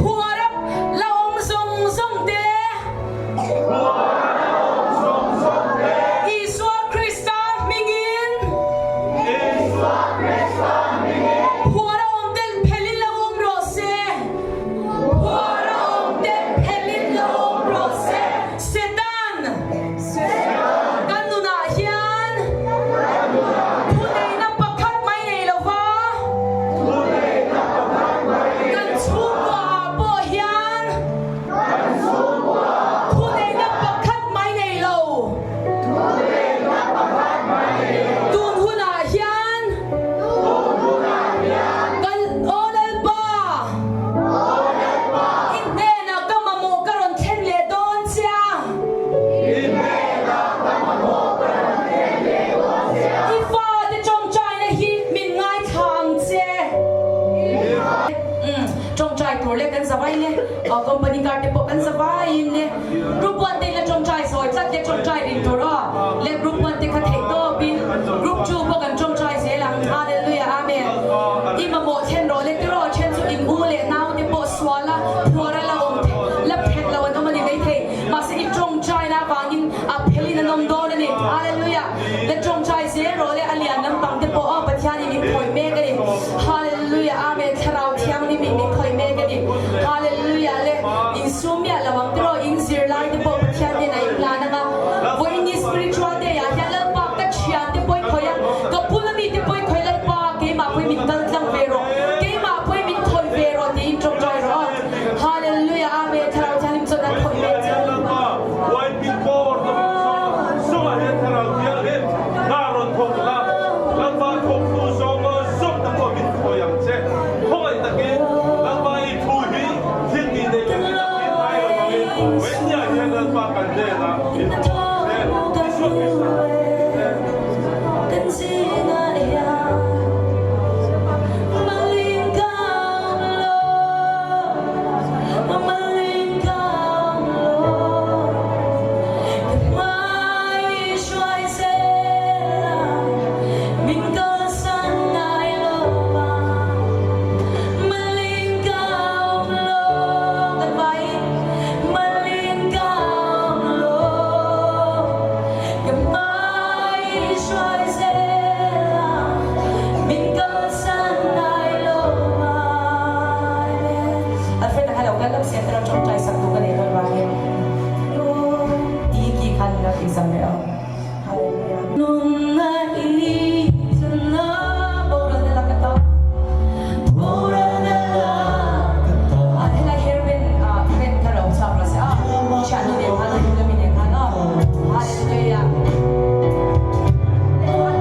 Phuarap la awm zawng zawng te. Isua Krista hmingin. zavai le company car te pawh kan zavaiin le group one te in la tawngtai sawi tlat le tawngtai rin tur aw le group one te kha theih tawpin group two pawh kan tawngtai zel ang Hallelujah Amen i mamawh then rawh le tiraw then chu in u leh nau te pawh sual a phuar a la awm la phelh lo an awm a ni maithei mahse i tawngtai na avangin a phelhin an awm dawn a ni Hallelujah le tawngtai zel rawh le a lian lampang te pawh aw Pathianin in khawih mek a ni. Hallelujah Amen Thlarau Thianghlim in min khawih mek a ni Hallelujah le insum miah lo ang tiraw in zirlai te pawh Pathian hnenah in hlan anga vawiin spiritual day ah hian Lalpa ka thian te pawh i khawih a ka bula mi te pawh i khawih Lalpa keimah pawhin min kal tlang ve rawh keimah pawhin min khawih ve rawh tiin tawngtai rawh a Hallelujah Amen Thlarau Thianghlim chuan an khawih mek che a ni. Hna rawn thawk la, Lalpa thawktu zawnga zawm ta pawh min khawi ang che. Khawngaih takin Lalpa i thu hi thil tih nei lovin a hming ngai lo angin Vawinia hian Lalpa kan hnenah min hmu ang che. Isua Krista Alfred a kha lo kal lo sia tiraw tawngtai sak duh ka nei dawn vangin. Tiki khan ila exam reh ang. Hallelujah. Nunna i chana boralna lak ata boralna lak ata ah helai herben ah friend kha ro chak la se a thiannu nen khan a hnung lami nen khan aw hallelujah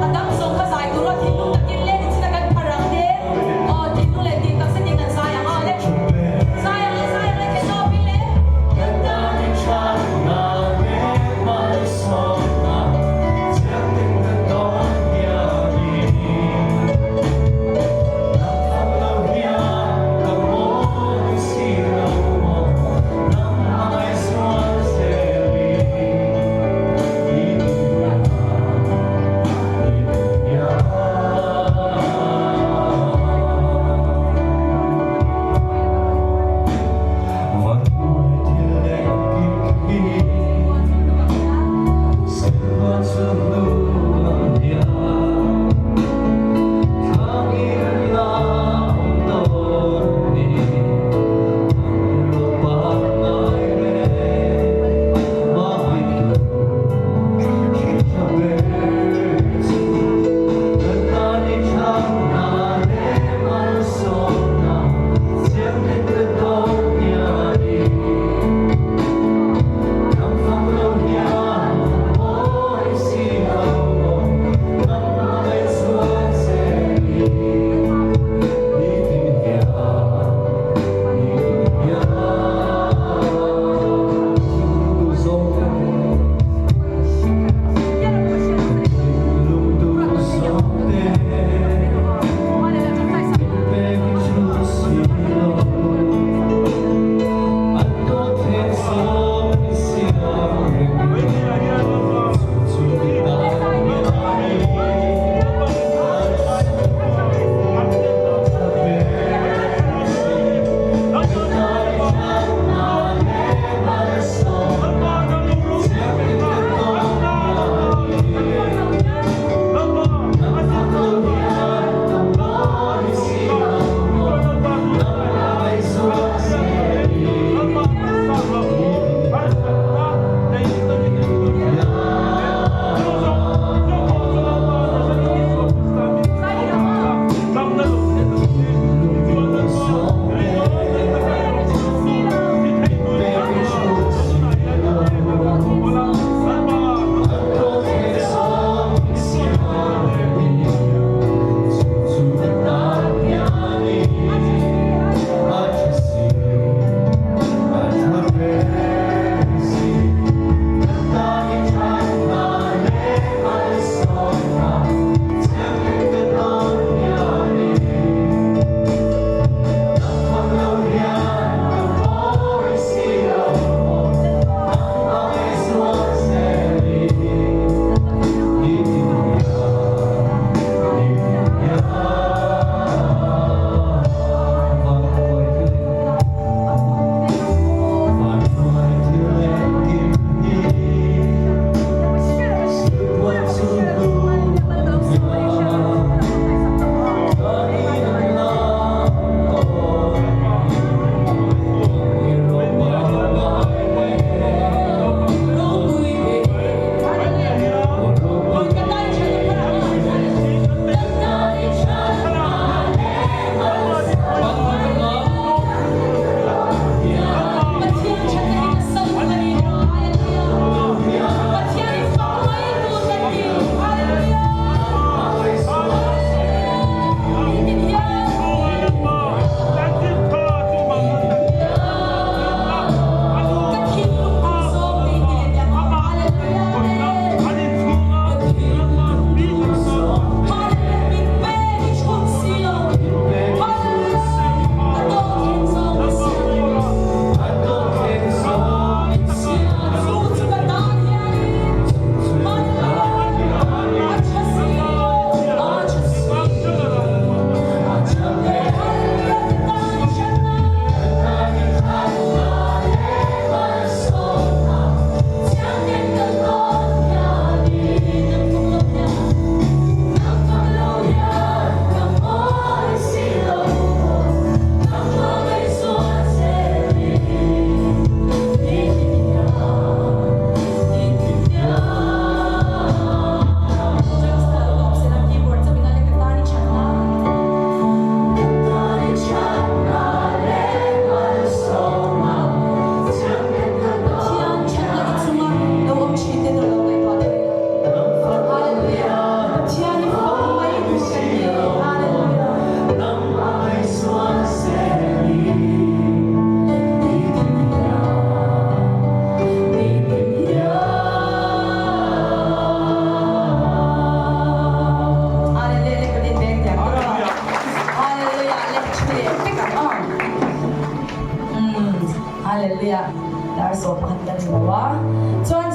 a dang zawng kha zai tur a thinlung takin le nichina kan phar ang te aw thinlung leh tih tak zetin kan zai ang aw le zai ang le zai ang le theihtawp in le.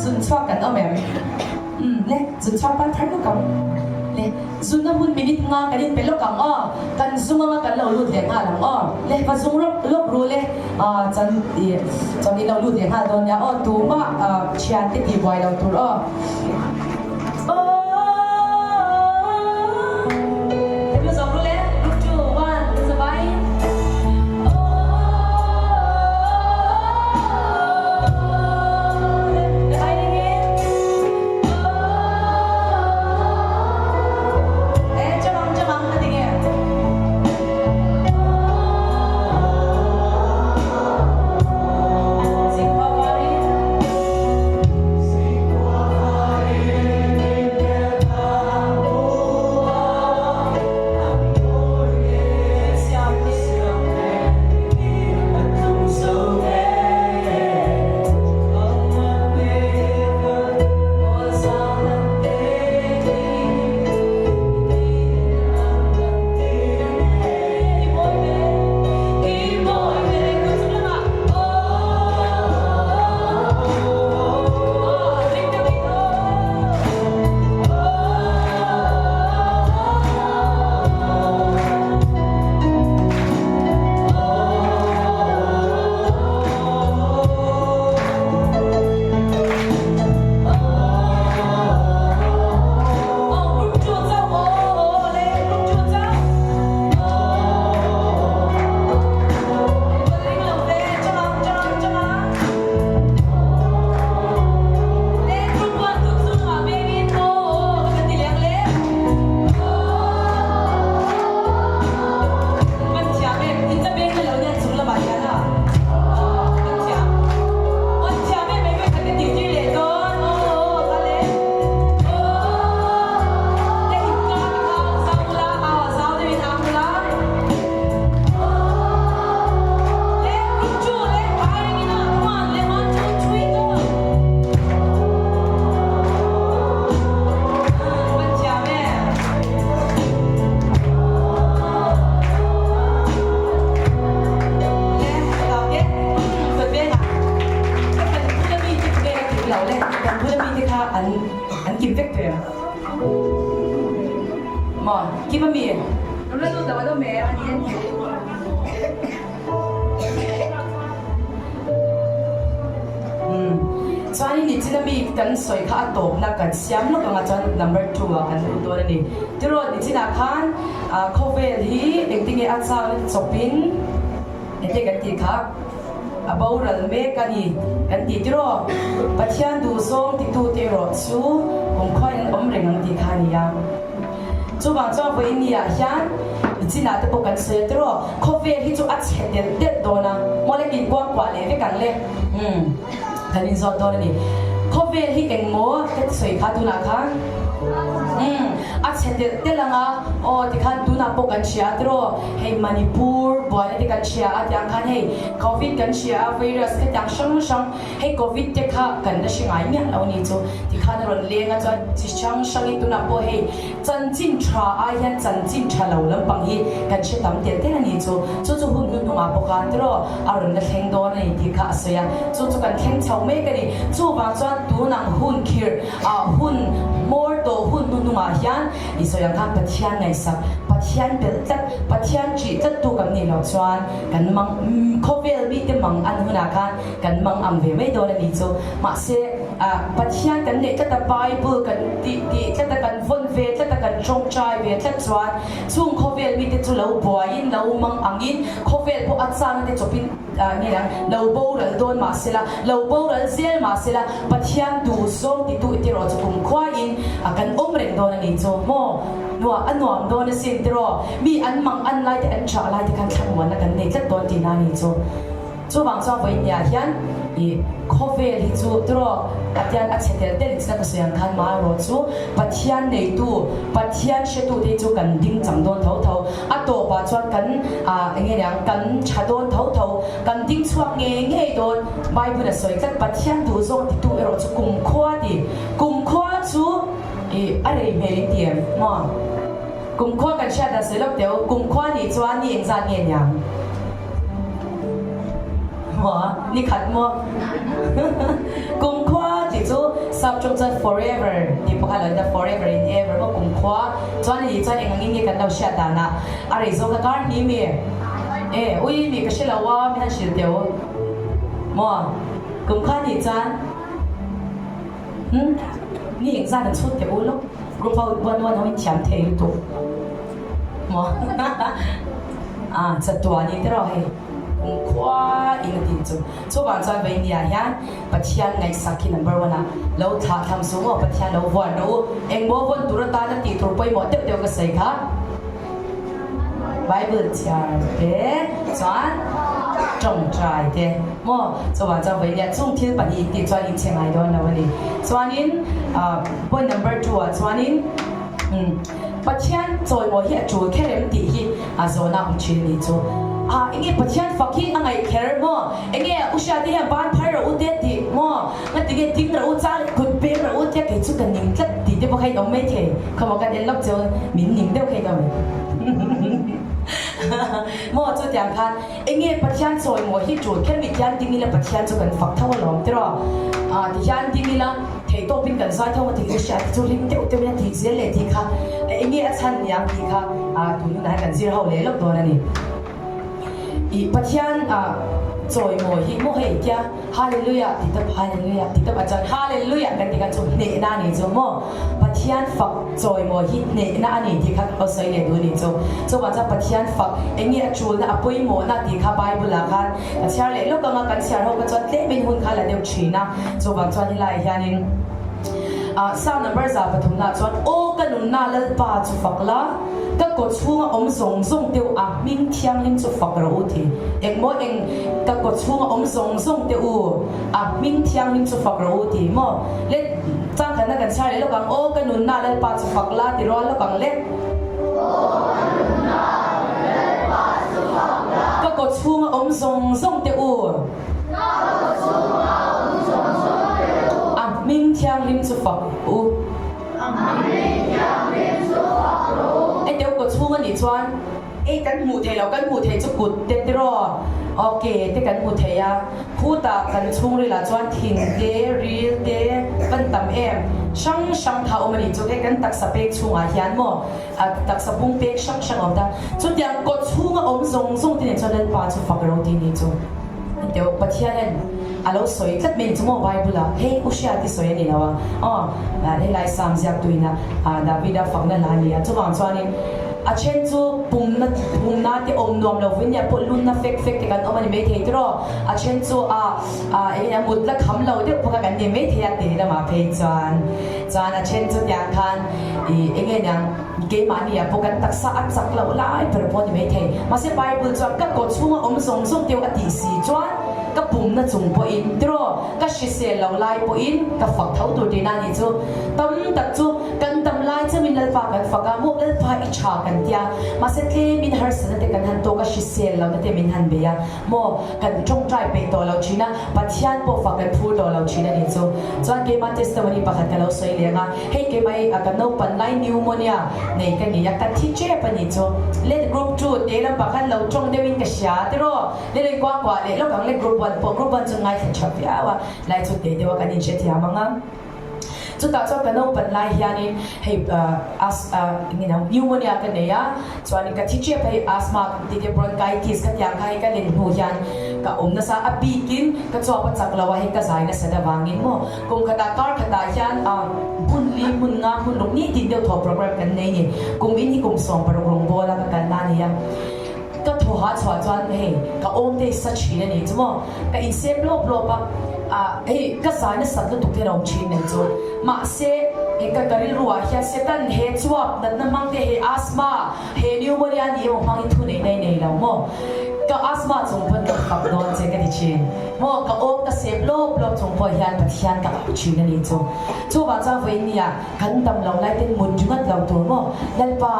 Zun chhuak kan awm em? Umm le, zun chhuak pan thar lawk ang. Le, zunna hun minute nga kan inpe lawk ang aw. Kan zung anga kan lo lut leh nghal ang aw. Le, va zung rawk lawk ru le. Aw chuan ih chuan in lo lut leh nghal dawn nia aw. Tumah thiante tih buai lo tur aw. Aw. Chuanin nichina mi kan sawi kha a tawpna kan siam lawk anga chuan number 2 ah kan lut dawn a ni. Tiraw nichinah khan khawvel hi engtinge a changna te chawpin enge kan tih kha a boral mek a ni kan tih tiraw. Pathian duhzawng titute erawh chu kumkhuain an awm reng ang tih kha a ni a. Chuvang chuan vawiin ni ah hian chinah te pawh kan sawi a tiraw, khawvel hi chu a chhe telh telh dawn a, mawle kin kuang kuah leh vek ang le, umm kan inzawt dawn a ni. Khawvel hi engmaw ka ti sawi kha tunah khan, umm a chhe telh telh ang a, aw tikhan tunah pawh kan hria a tiraw, hei Manipur buaina te kan hria a tiang khan hei Covid kan hria a, virus khatiang hrang hrang, Hei Covid te kha kan la hre ngai miah lo ni chu tikhan a rawn leng a chuan chi hrang hrangin tunah pawh hei chanchin tha ai hian chanchin tha lo lampang hi kan hre tam tel tel a ni chu chu chu hun hnuhnungah pawh khan tiraw a rawn la thleng dawn a ni tih kha a sawi a chu chu kan thleng chho mek a ni chuvang chuan tunang hun khirh ah hun hmawr tawh hun hnuhnungah hian i sawi ang khan Pathian ngaihsak Pathian belh tlat Pathian ṭih tlat tu kan nih loh chuan kan mang khawvel mite mang an hunah khan Kan mang ang ve mai dawn a ni chu. Mahse, Pathian kan neih tlat a, Bible kan tih tih tlat a, kan vawn ve tlat a, kan tawngtai ve tlat chuan chung khawvel mite chu lo buaiin, lo mang angin, khawvel pawh a changna te chawpin nge ang, lo boral dawn mahsela, lo boral zel mahsela, Pathian duh zawng titu i tiraw chu kumkhuaiin kan awm reng dawn a ni chu. Maw? Nuah a nuam dawn asin tiraw? Mi an mang an lai te, an chah lai te khan thlamuanna kan nei tlat dawn tihna a ni chu. Chuvang chuan vawiinniah hian i khawvel hi chu tiraw Pathian a chhe tel tel in china ka sawi ang khan marawh chu Pathian neitu Pathian hretu te hi chu kan ding chang dawn tho tho a tawpah chuan kan ah enge niang kan tha dawn tho tho kan ding chhuak ngei ngei dawn Bible a sawi tlat Pathian duh zawng titu erawh chu kumkhua ti kumkhua chu i a rei hmel in ti em maw kumkhua kan hriat dan sawi lawk teh u kumkhua nih chuan ni engzat nge niang. Maw? Ni khat maw? Kumkhua tih chu Sap tawng chuan forever tih pawh kha lo ni ta, forever in ever maw kumkhua chuan a nih chuan eng angin nge kan lo hriat danah a rei zawk a kar hnih mi? E, ui mi ka hre lo a, min han hrilh teh u maw? Kumkhua nih chuan Umm, ni engzat an chhut teh u lawk, group ho one one ho in thiam thei lutuk maw? Ah, chatuan i te rawh hei kumkhua in a tin chu. Chuvang chuan Vainia hian Pathian ngaihsak hi number one ah lo thlah tham suh maw, Pathian lo vuan rawh u. Engmaw vawn tur atana tih tur pawimawh deuh deuh ka sawi kha. Bible chhiar te chuan tawngtai te maw chuvang chuan Vainia chung thil pahnih tih chuan inchhe ngai dawn lo a ni. Chuanin point number two ah chuanin Pathian chawimawi hi a tul kher em tih hi a zawhna awm thin a nih chu. Ah enge Pathian fak hi a ngaih kher maw? Enge u hria te hian ban phar rawh u te tih maw? Nga ti nge ding rawh u chang kut peng rawh u tia kei chu ka ning tlat tih te pawh kha in awm mai thei. Khawmaw kan en lawk cheu min ning deuh kha in awm maw chutiang khan enge Pathian chawimawi hi tul kher mi tian ding ila Pathian chu kan fak tho alawm tiraw? Ah tihian ding ila. Theihtawpin kan zai tho a tih hriat chu ring deuh deuhin a tih zel leh tih kha eng nge a chhan niang tih kha tun hunah hian kan zir ho leh lawk dawn a ni. Ih Pathian chawimawi hi maw hei tia Hallelujah tih tawp Hallelujah tih tawp ah chuan Hallelujah kan tih khan chu hnehna a ni chu maw Pathian fak chawimawi hi hnehna a ni tih kha ka sawi leh duh a ni chu. Chuvang chuan Pathian fak eng nge a tulna a pawimawhna tih kha Bible ah khan Ka chhiar leh lawk anga kan chhiar ho kha chuan tlemin hun kha la deuh thin a, chuvang chuan helaiah hianin ah Psalm number 300 ah chuan Aw ka nunna Lalpa chu fak la, ka kaw chhunga awm zawng zawng teu a hming thianghlim chu fak rawh u ti. Engmaw eng ka kaw chhunga awm zawng zawng teu u a hming thianghlim chu fak rawh u ti maw? Le changkhatna kan chhiar leh lawk ang Aw ka nunna Lalpa chu fak la ti rual lawk ang le. Ka kaw chhunga awm zawng zawng teh u. A hming thianghlim chu fak u. Hetiang kaw chhung a nih chuan ei kan hmuh theih loh, kan hmuh theih chu kut te tiraw, aw ke te kan hmu thei a. Khutah kan chhungrilah chuan thin te, ril te kan tam em? Hrang hrang kha awm a nih chu. Hei kan taksa pek chhungah hian maw a taksa pung pek hrang hrang a awm ta. Chutiang kawt chhunga awm zawng zawng te nen chuan Lalpa chu fak ro tih ni chu. Teu Pathian hian a lo sawi tlat mai ni chu maw Bible ah hei u hria ti sawi a ni lo a. Aw helai Psalm ziaktuina Davida fakna hla a ni a. Chuvang chuanin A then chu pumna pumna te awm nuam lo vin nia pawh lunna fek fek te kan awm a ni maithei tiraw? A then chu a a eng nge mut la kham lo deuh pawh kha kan ni maithei a tih lamah phei chuan chuan a then chu tiang khan ih eng nge niang keimahni ah pawh kan taksa a chak loh lai ber pawh a ni maithei. Mahse Bible chuan ka kaw chhunga awm zawng zawng teuh a tih si chuan ka pumna chung pawhin tiraw ka hrisel lo lai pawhin ka fak tho tur tihna a nih chu. Tam tak chu Kan dam lai chauhin Lalpa kan fak a, maw Lalpa i tha kan tia, mahse tlemin harsatna te kan han tawk a, hrisel lohna te min han bei a, maw kan tawngtai peih tawh lo thin a, Pathian pawh fak kan phur tawh lo thin a nih chu. Chuan keimah testimony pakhat ka lo sawi leng a, hei keimah hi ka naupan lai pneumonia nei ka ni a, ka thi tep a nih chu. Let group two te lampang khan lo tawng deuhin ka hria tiraw, le lo inkuah kuah leh lawk ang le group one pawh group one chu ngaithla tha viau a, lai chu teh deuh a kan inhrethiam ang a. Chutah chuan ka naupan lai hianin hei eng pneumonia ka nei a, chuanin ka thi tep hei asthma kan tih te bronchitis ka tiang kha hei ka len hnu hian ka awm nasa a bikin ka chuap a chak lo a hei ka zai nasat avangin maw kum khatah kar khatah hian hmun li hmun nga hmun ruk ni tin deuh thaw program kan nei ni kum in hi kum 16 rawngbawla ka kalna a ni a. Ka thaw ha chhuah chuan hei ka awm te hi sa thin a ni chu maw, ka insem lawp lawp a, ah hei ka zai nasat lutuk hian a awm thin nei chu. Mahse eng ka ka rilru ah hian Satan he chuap natna hmang te he asthma he pneumonia ni emaw hmang hi thu neih na i nei lo maw, ka asthma chung pawn ka fak dawn che ka ti thin maw, ka awm ka sep lawp lawp chung pawh hian Pathian ka au thin a ni chu. Chuvang chuan vawiin nia kan dam lo lai ten mut ringawt lo tur maw Lalpa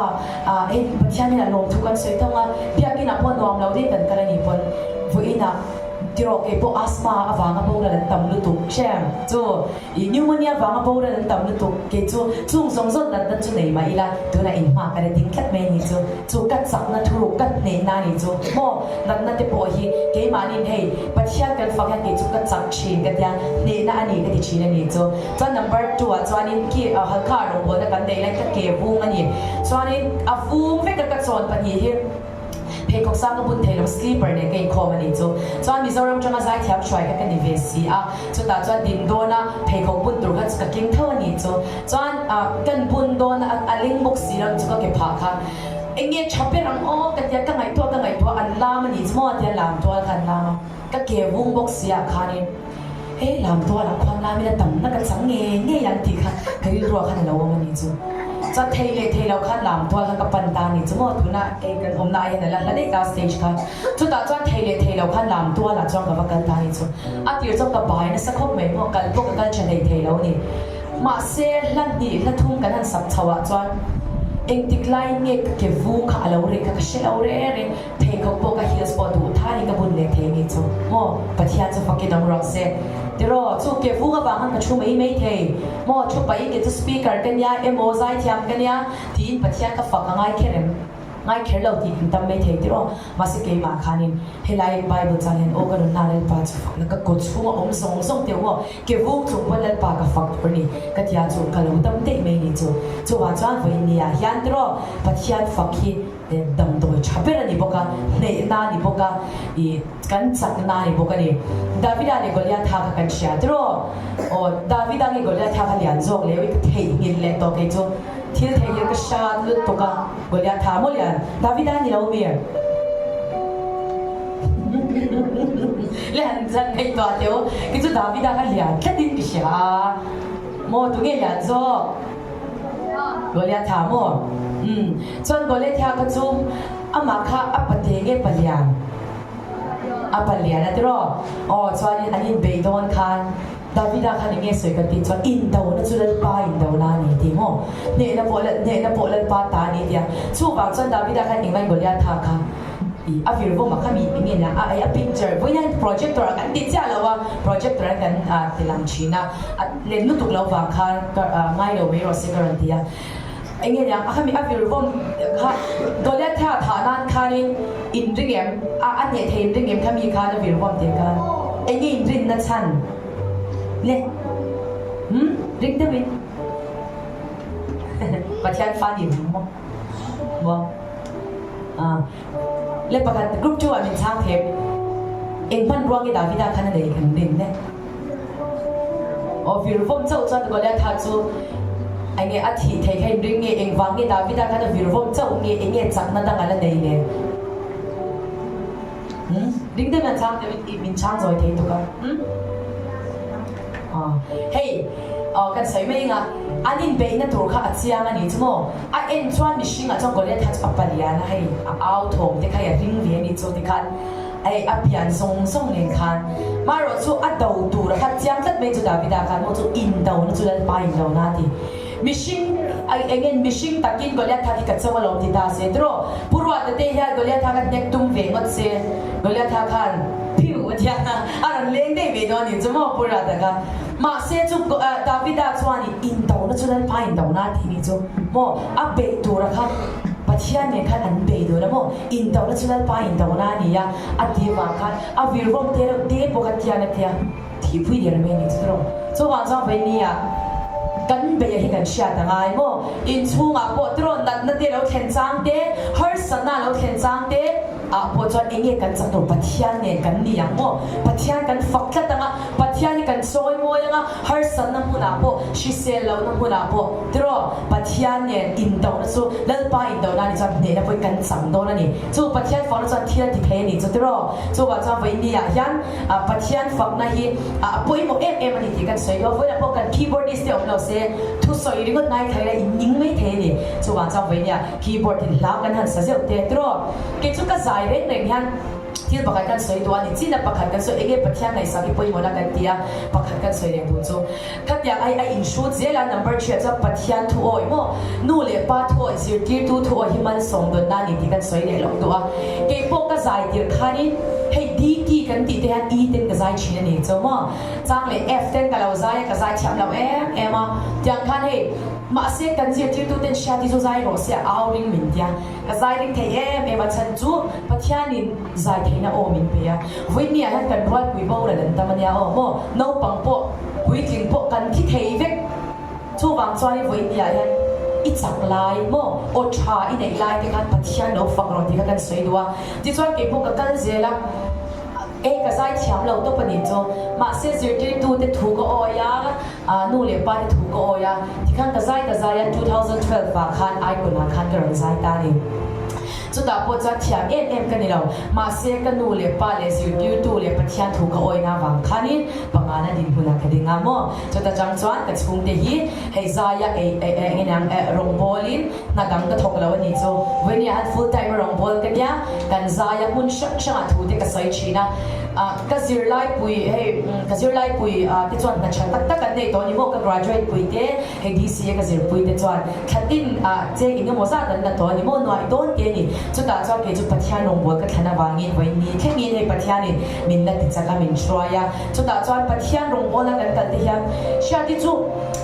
Ah hei Pathian hian a lawmthu kan sawi thang a, biakinah pawh nuam lo deuh kan kal a nih pawn vawiinah Tiraw keipawh asthma avanga boral an tam lutuk hrem chu i pneumonia vanga boral an tam lutuk kei chu chung zawng zawng natna chu nei mah ila tunah in hma ka la ding tlat mai a ni chu chu ka chakna thuruk ka hnehna a ni chu maw natna te pawh hi keimahniin hei Pathian kan fak hian kei chu ka chak thin ka tia hnehna a ni ka ti thin a ni chu chuan number two ah chuanin ki halkha ah rawngbawlna kan neih laiin ka ke vung a ni chuanin a vung vek a ka chawn pahnih hi Pheikhawk sang ka bun thei lo, sleeper nen ka inkhawm a nih chu. Chuan Mizoram tanga zaithiam hruai kha ka ni ve si a, chutah chuan din dawna pheikhawk bun tur kha chu ka keng tho a nih chu. Chuan kan bun dawn a, a leng bawk si lo chu ka ke phah kha eng nge tha ber ang aw ka tia, ka ngaihtuah ka ngaihtuah an lam a nih chu maw a tia lam tual kha an lam a, ka ke vung bawk si ah khanin he lam tualah khuan lamin a tamna ka chang ngei ngei ang tih kha ka rilruah khan a lo awm a nih chu. Chuan thei leh thei lo khan lam tual kha ka pan ta a nih chu maw tuna kei kan awmna ah hian a la hla daih ta stage kha. Chutah chuan thei leh thei lo khan lam tualah chuan ka va kal ta a nih chu. A tir chuan ka bai nasa khawp mai maw kal pawh ka kal tha hlei thei lo a ni. Mahse hla hnih hla thum kan han sak chho ah chuan engtik laiin nge ka ke vung kha a lo reh kha ka hre lo reng reng. Pheikhawk pawh ka heels pawh duh thain ka bun leh thei a nih chu maw Pathian chu fakin awm rawh se. Tiraw, chu ke vung avang khan ka thu mai mai thei maw, thu pahin ke chu speaker ka nia emaw zaithiam ka nia tiin Pathian ka fak a ngai kher em? Ngai kher lo tih kan tam mai thei tiraw, mahse keimah khanin helai Bible chang hian aw ka rawn na Lalpa chu fakna ka kaw chhunga awm zawng zawng teuh maw ke vung chung pawn Lalpa ka fak tur a ni ka tia chu ka lo dam daih mai ni chu. Chuvang chuan vawiin ah hian tiraw Pathian fak hi Damdawi tha ber a ni bawk a, hnehna a ni bawk a, ih kan chakna a ni bawk a ni. Davida leh Goliatha kha kan hria tiraw? Aw, Davida nge Goliatha kha lian zawk leh ui ka theihnghilh leh tawh kei chu. Thil theihnghilh ka hrat lutuk a, Goliatha maw lian? Davida a ni lo mi? Le han zan ngaihtuah teh u, kei chu Davida kha lian tlatin ka hria a, maw tunge lian zawk? Goliatha maw? Umm. Chuan Goliatha kha chu amah kha a pate nge palian? A palian a tiraw? Aw, chuanin an inbeih dawn khan Davida khan eng nge sawi kan tih chuan indona chu Lalpa indona a ni tih maw? Hnehna pawh hnehna pawh Lalpa ta a ni tia. Chuvang chuan Davida khan engmah Goliatha kha ih a vir vawm a kha mi eng nge nia a a picture vawiin hian projector ah kan ti chiah lo a, projector ah kan ti lang thin a. A len lutuk lo vang khan ka ngai lo mai rawh se ka rawn ti a. Eng nge niang a khami a vir vawm kha Goliath-a thah nan khanin in ring em? A a hneh thei in ring em khami khan a vir vawm tih khan eng nge in rinna chhan le? Umm ring deuhin Pathian fa ni maw? Maw? Ah le pakhat group two ah min chhang thei em? Eng hmanrua nge Davida khan a nei kan rin le? Aw vir vawm chauh chuan Goliatha chu eng nge a thih theih kha inring nge, engvang nge Davida khan a vir vawm chauh nge, eng nge chakna dang a la nei le? Umm, ring deuh hian chhang deuhin i min chhang zawi thei tuk a, umm. Aw, hei, aw kan sawi mai anga an inbeihna tur kha a chiang a nih chu maw? A en chuan mihringah chuan Goliatha chu a palian a, hei a au thawm te kha i a ring ve a nih chu tikhan. Ei, a pian zawng zawng nen khan. Marawh chu a do tur a khat chiang tlat mai chu Davida khan maw chu indona chu Lalpa indona a ti. Mihring, engin mihring takin Goliatha khi ka cho alawm ti ta se tiraw? Pu Ruata te hian Goliatha kha hnek tum ve ngawt se, Goliatha khan phiu a tia a rawn leng daih ve dawn a nih chu maw Pu Ruata kha. Mahse chu Davida chuan indona chu Lalpa indona a tih nih chu maw a beih tur a kha Pathian nen khan an bei dun a maw? Indona chu Lalpa indona a ni a, a ti avang khan a vir vawm te reuh te pawh kha tian a tia thihpui der mai a ni chu tawrh. Chuvang chuan vawinia kan beia hi kan hriat a ngai maw? Inchhungah pawh tawrh natna te lo thlen chang te, harsatna lo thlen chang te ah pawh chuan eng nge kan chak tur Pathian nen kan ni ang maw? Pathian kan fak tlat ang a, Pathian hi kan sawi mawi ang a, harsatna hmunah pawh, hrisel lohna hmunah pawh tiraw Pathian nen indona chu Lalpa indona a nih chuan hnehna pawhin kan chang dawn a ni. Chu Pathian fakna chuan thil a ti thei a nih chu tiraw. Chuvang chuan vawiin ah hian Pathian fakna hi a pawimawh em em a ni tih kan sawi duh a, vawiinah pawh kan keyboardist te awm lo se thusawi ringawt ngai thei la in ning mai thei a ni. Chuvang chuan vawiin ah keyboard in hla kan han sa zeuh te tiraw. Kei chu ka zai reng reng hian Thil pakhat kan sawi duh a ni. China pakhat kan sawi, enge Pathian ngaihsak hi pawimawhna kan ti a, pakhat kan sawi leh duh chu. Khatiang ai a inhrut zel a, number thriah chuan Pathian thu awi maw? Nu leh pa thu awi, zirtirtu thu awi hi malsawm dawnna a ni tih kan sawi leh lawk duh a. Keipawh ka zai tir khanin hei DT kan. kan tih te hian E ten ka zai thin a ni chu maw. Chang leh F ten ka lo zai a, ka zai thiam lo em em a. Tiang khan hei mahse kan zirtirtu ten Hriati chu zai rawh se a au ring min tia. Ka zai ring thei em em a chhan chu Pathianin zai theihna aw min pe a. Vawinia hian kan rualpui boral an tam a nia aw maw. Naupang pawh puitling pawh kan thi thei vek. Chuvang chuan i vawinia hian i chak lai maw aw tha i neih lai te khan Pathian lo fak rawh tih kha kan sawi duh a. Tichuan kei pawh ka kal zel a, e ka zai thiam lo tawp a nih chu. Mahse zirtirtu te thu ka awi a, nu leh pa te thu ka awi a, tikhan ka zai ka zai a, 2012 ah khan Icon ah khan ka rawn zai ta a ni. Chutah pawh chuan thiam em em ka ni lo, mahse ka nu leh pa leh zirtirtu leh Pathian thu ka awina vang khanin pangana dinhmunah ka ding a maw? Chuta chang chuan ka chhungte hi hei zaia ei ei eng eng ang rawngbawlin hna dang ka thawk lo a nih chu. Vawinia han full time a rawngbâwl ka nia, kan zaia hmun hrang hrangah thu te ka sawi thin a. Ka zirlaipui hei ka zirlaipui te chuan hna tha tak tak an nei tawh a ni maw? Ka graduate pui te hei DCA ka zirpui te chuan thla tin cheng eng emaw zat an la tawh a ni maw? Nuai dawn te a ni. Chutah chuan kei chu Pathian rawngbâwl ka thlan avangin vawiin thlengin hei Pathianin min la ti chak a, min hruai a. Chutah chuan Pathian rawngbawla kan kal te hian Hriati chu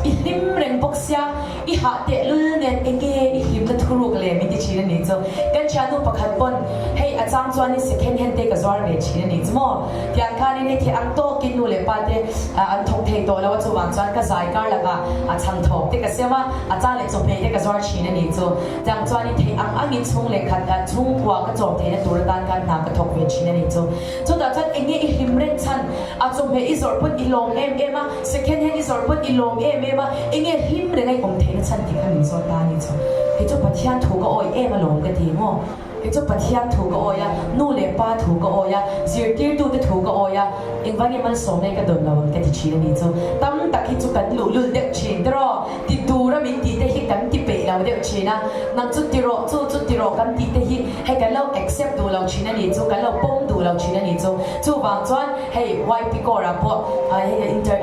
i hlim reng bawk sia, i hah tehlul nen enge i hlimna thuruk le min ti thin a nih chu. Kan thiannu pakhat pawn hei a chang chuanin second hand te ka zuar ve thin a nih chu maw. Tiang khanin hei thei ang tawkin nu leh pa te an thawk thei tawh lo a, chuvang chuan ka zai kar lakah a chhang thawk te ka siam a, a chang leh chawhmeh te ka zuar thin a nih chu. Tiang chuanin thei ang angin chhung leh khat chhungkua ka chawm theihna tur atan khan hna ka thawk ve thin a nih chu. Chutah chuan eng nge i hlim reng chhan? A chawhmeh i zawrh pawn i lawm em em a, second hand i zawrh pawn i lawm em em a, eng nge hlim reng a i awm theihna chhan tih kha min zawt ta a ni chu. Kei chu Pathian thu ka awih em alawm ka ti maw? Kei chu Pathian thu ka awih a, nu leh pa thu ka awih a, zirtirtute thu ka awih a, engvang nge malsawmna hi ka dawn lo ang ka ti thin a ni chu. Tam tak hi chu kan luhlul deuh thin tiraw? Ti tura min tih te hi kan ti peih lo deuh thin a, nang chu ti rawh, chu chu ti rawh kan tih te hi hei kan lo accept duh lo thin a nih chu, kan lo pawm duh lo thin a nih chu. Chuvang chuan hei YP Core ah pawh hei inter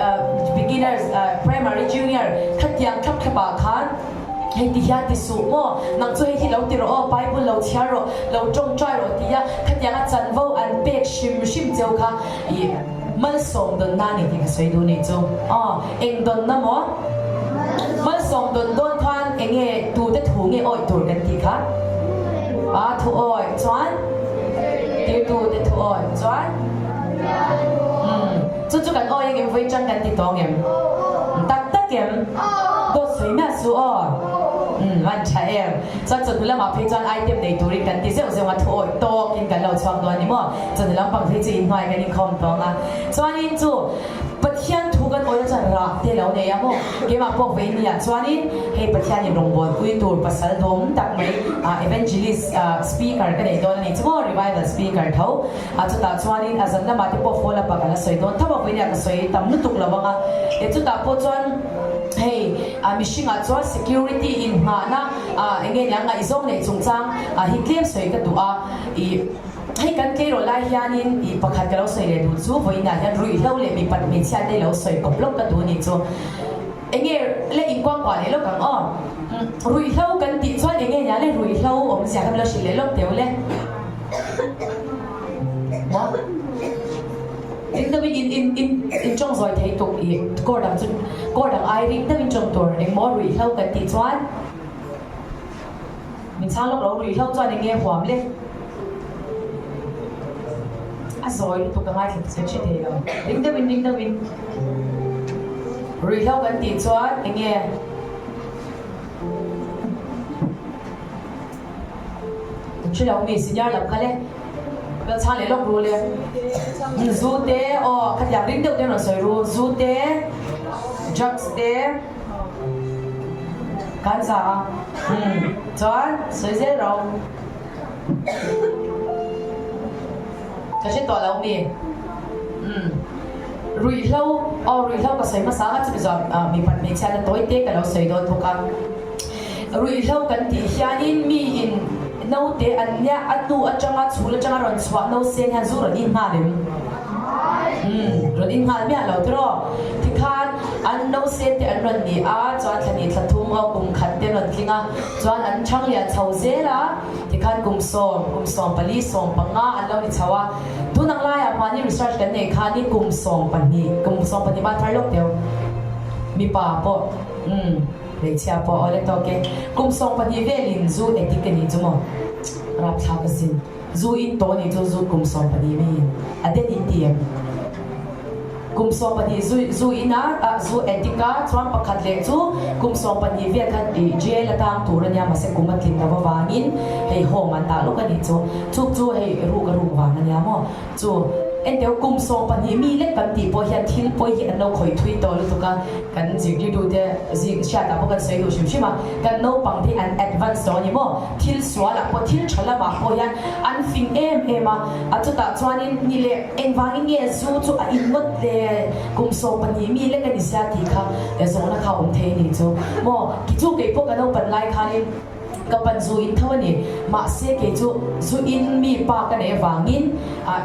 beginners primary junior khatiang thlap thlap ah khan hei ti hian ti suh maw, nang chu hei hi lo ti rawh aw, Bible lo chhiar rawh, lo tawngtai rawh tia khatianga chanvo an pek hrim hrim cheu kha ih Malsawm dawnna a ni tih ka sawi duh nih chu. Aw, eng dawnna maw? Malsawm dawn dawn khan eng nge tute thu nge awih tur kan tih kha? A, thu awih chuan? Tirtute thu awih chuan? Umm, chu chu kan awih ang em? Vawi chang kan ti tawng em? Tak tak em? Dawt sawi miah su aw. Umm, van tha em. Chuan chawhnu lamah phei chuan item nei turin kan ti zeuh zeuh a, thu awih tawkin kan lo chhuak dawn a ni maw? Chawhnu lampang phei chu inhnuai kan inkhawm tawng a, chuanin chu Pathian thu kan awih a chuan rah te lo nei a maw? Keimah pawh vei nia chuanin hei Pathianin rawngbawlpui tur pasal dawm tak mai evangelist speaker ka nei dawn a ni chu maw? Revival speaker tho a chutah chuanin a zan lamah te pawh follow up ah ka la sawi dawn tho a, vawinia ka sawi tam lutuk lo ang a, chutah pawh chuan hei mihringah chuan security inngahna eng nge nia ngaihzawng neih chungchang hi tlem sawi ka duh a ih. Hei kan tleirawl lai hianin ih pakhat ka lo sawi leh duh chu vawiinah hian ruihhlo leh mipat hmeichhia te lo sawi kawp lawk ka duh a nih chu. Enge le inkuangkuah leh lawk ang aw. Ruihhlo kan tih chuan enge nia le ruihhlo awmzia kha min lo hrilh leh lawk teu le. Maw? Ring deuhin in in in in tawng zawi thei tuk ih kawr dang chu kawr dang ai ring deuhin tawng tur engmaw ruihhlo kan tih chuan. Min chhang lawk lo ruih hlo chuan eng nge huam le? A zawi lutuk ka ngaithla che hre thei lo. Ring deuhin ring deuhin. Ruih hlo kan tih chuan eng nge? Hre lo mi senior lam kha le. Lo chhang leh lawk ru le. Zu te aw khatiang ring deuh te rawn sawi ru. Zu te, drugs te. Kan za a umm chuan sawi zel ro. Ka hre tawh lo mi umm ruihhlo aw ruihhlo ka sawi hmasa anga chumi zawh ah mipat hmeichhia na tawi te ka lo sawi dawn bawk a. Ruihhlo kan tih hianin mi in naute an nia a hnu atanga chhul atanga rawn chhuah no sen hian zu rawn in nghal em? Umm rawn in nghal miah lo tiraw? Tikhan. An nausen te an rawn ni a, chuan thla hnih thla thum aw kum khat te rawn tling a, chuan an chhang lian chho zel a, tikhan kum sawm, kum 14, 15 an lo ni chho a. Tun ang laiah mahni research kan neih khanin kum 12, kum 12 ban thar lawk deuh mipa pawh umm hmeichhia pawh aw le tawk e, kum 12 velin zu addict a nih chu maw rapthlak asin. Zu in tawh nih chu zu kum 12 miin a den in ti em? Kum 12 zu zu in a ah zu addict a chuan pakhat leh chu kum 12 vel khan ih jail a tang tur a nia mahse kum a tlin lo avangin hei home an dah lawk a nih chu chuk chu hei ruk a ruk vang a nia maw chu enteu kum 12 mi lek kan tih pawh hian thil pawi hi an lo khawih thui tawh lutuk a kan zirtirtu te zing hriatah pawh kan sawi duh hrim hrim a kan naupang te hi an advance tawh a ni maw. Thil sualah pawh thil tha lamah pawh hian an fing em em a, a chutah chuanin ni leh engvangin nge zu chu a in ngawt le kum 12 mi lek a ni sia tih kha zawhna kha a awm thei a ni chu maw ki chu kei pawh ka naupan lai khanin ka pan zu in tho a ni mahse kei chu zu in mi pa ka neih avangin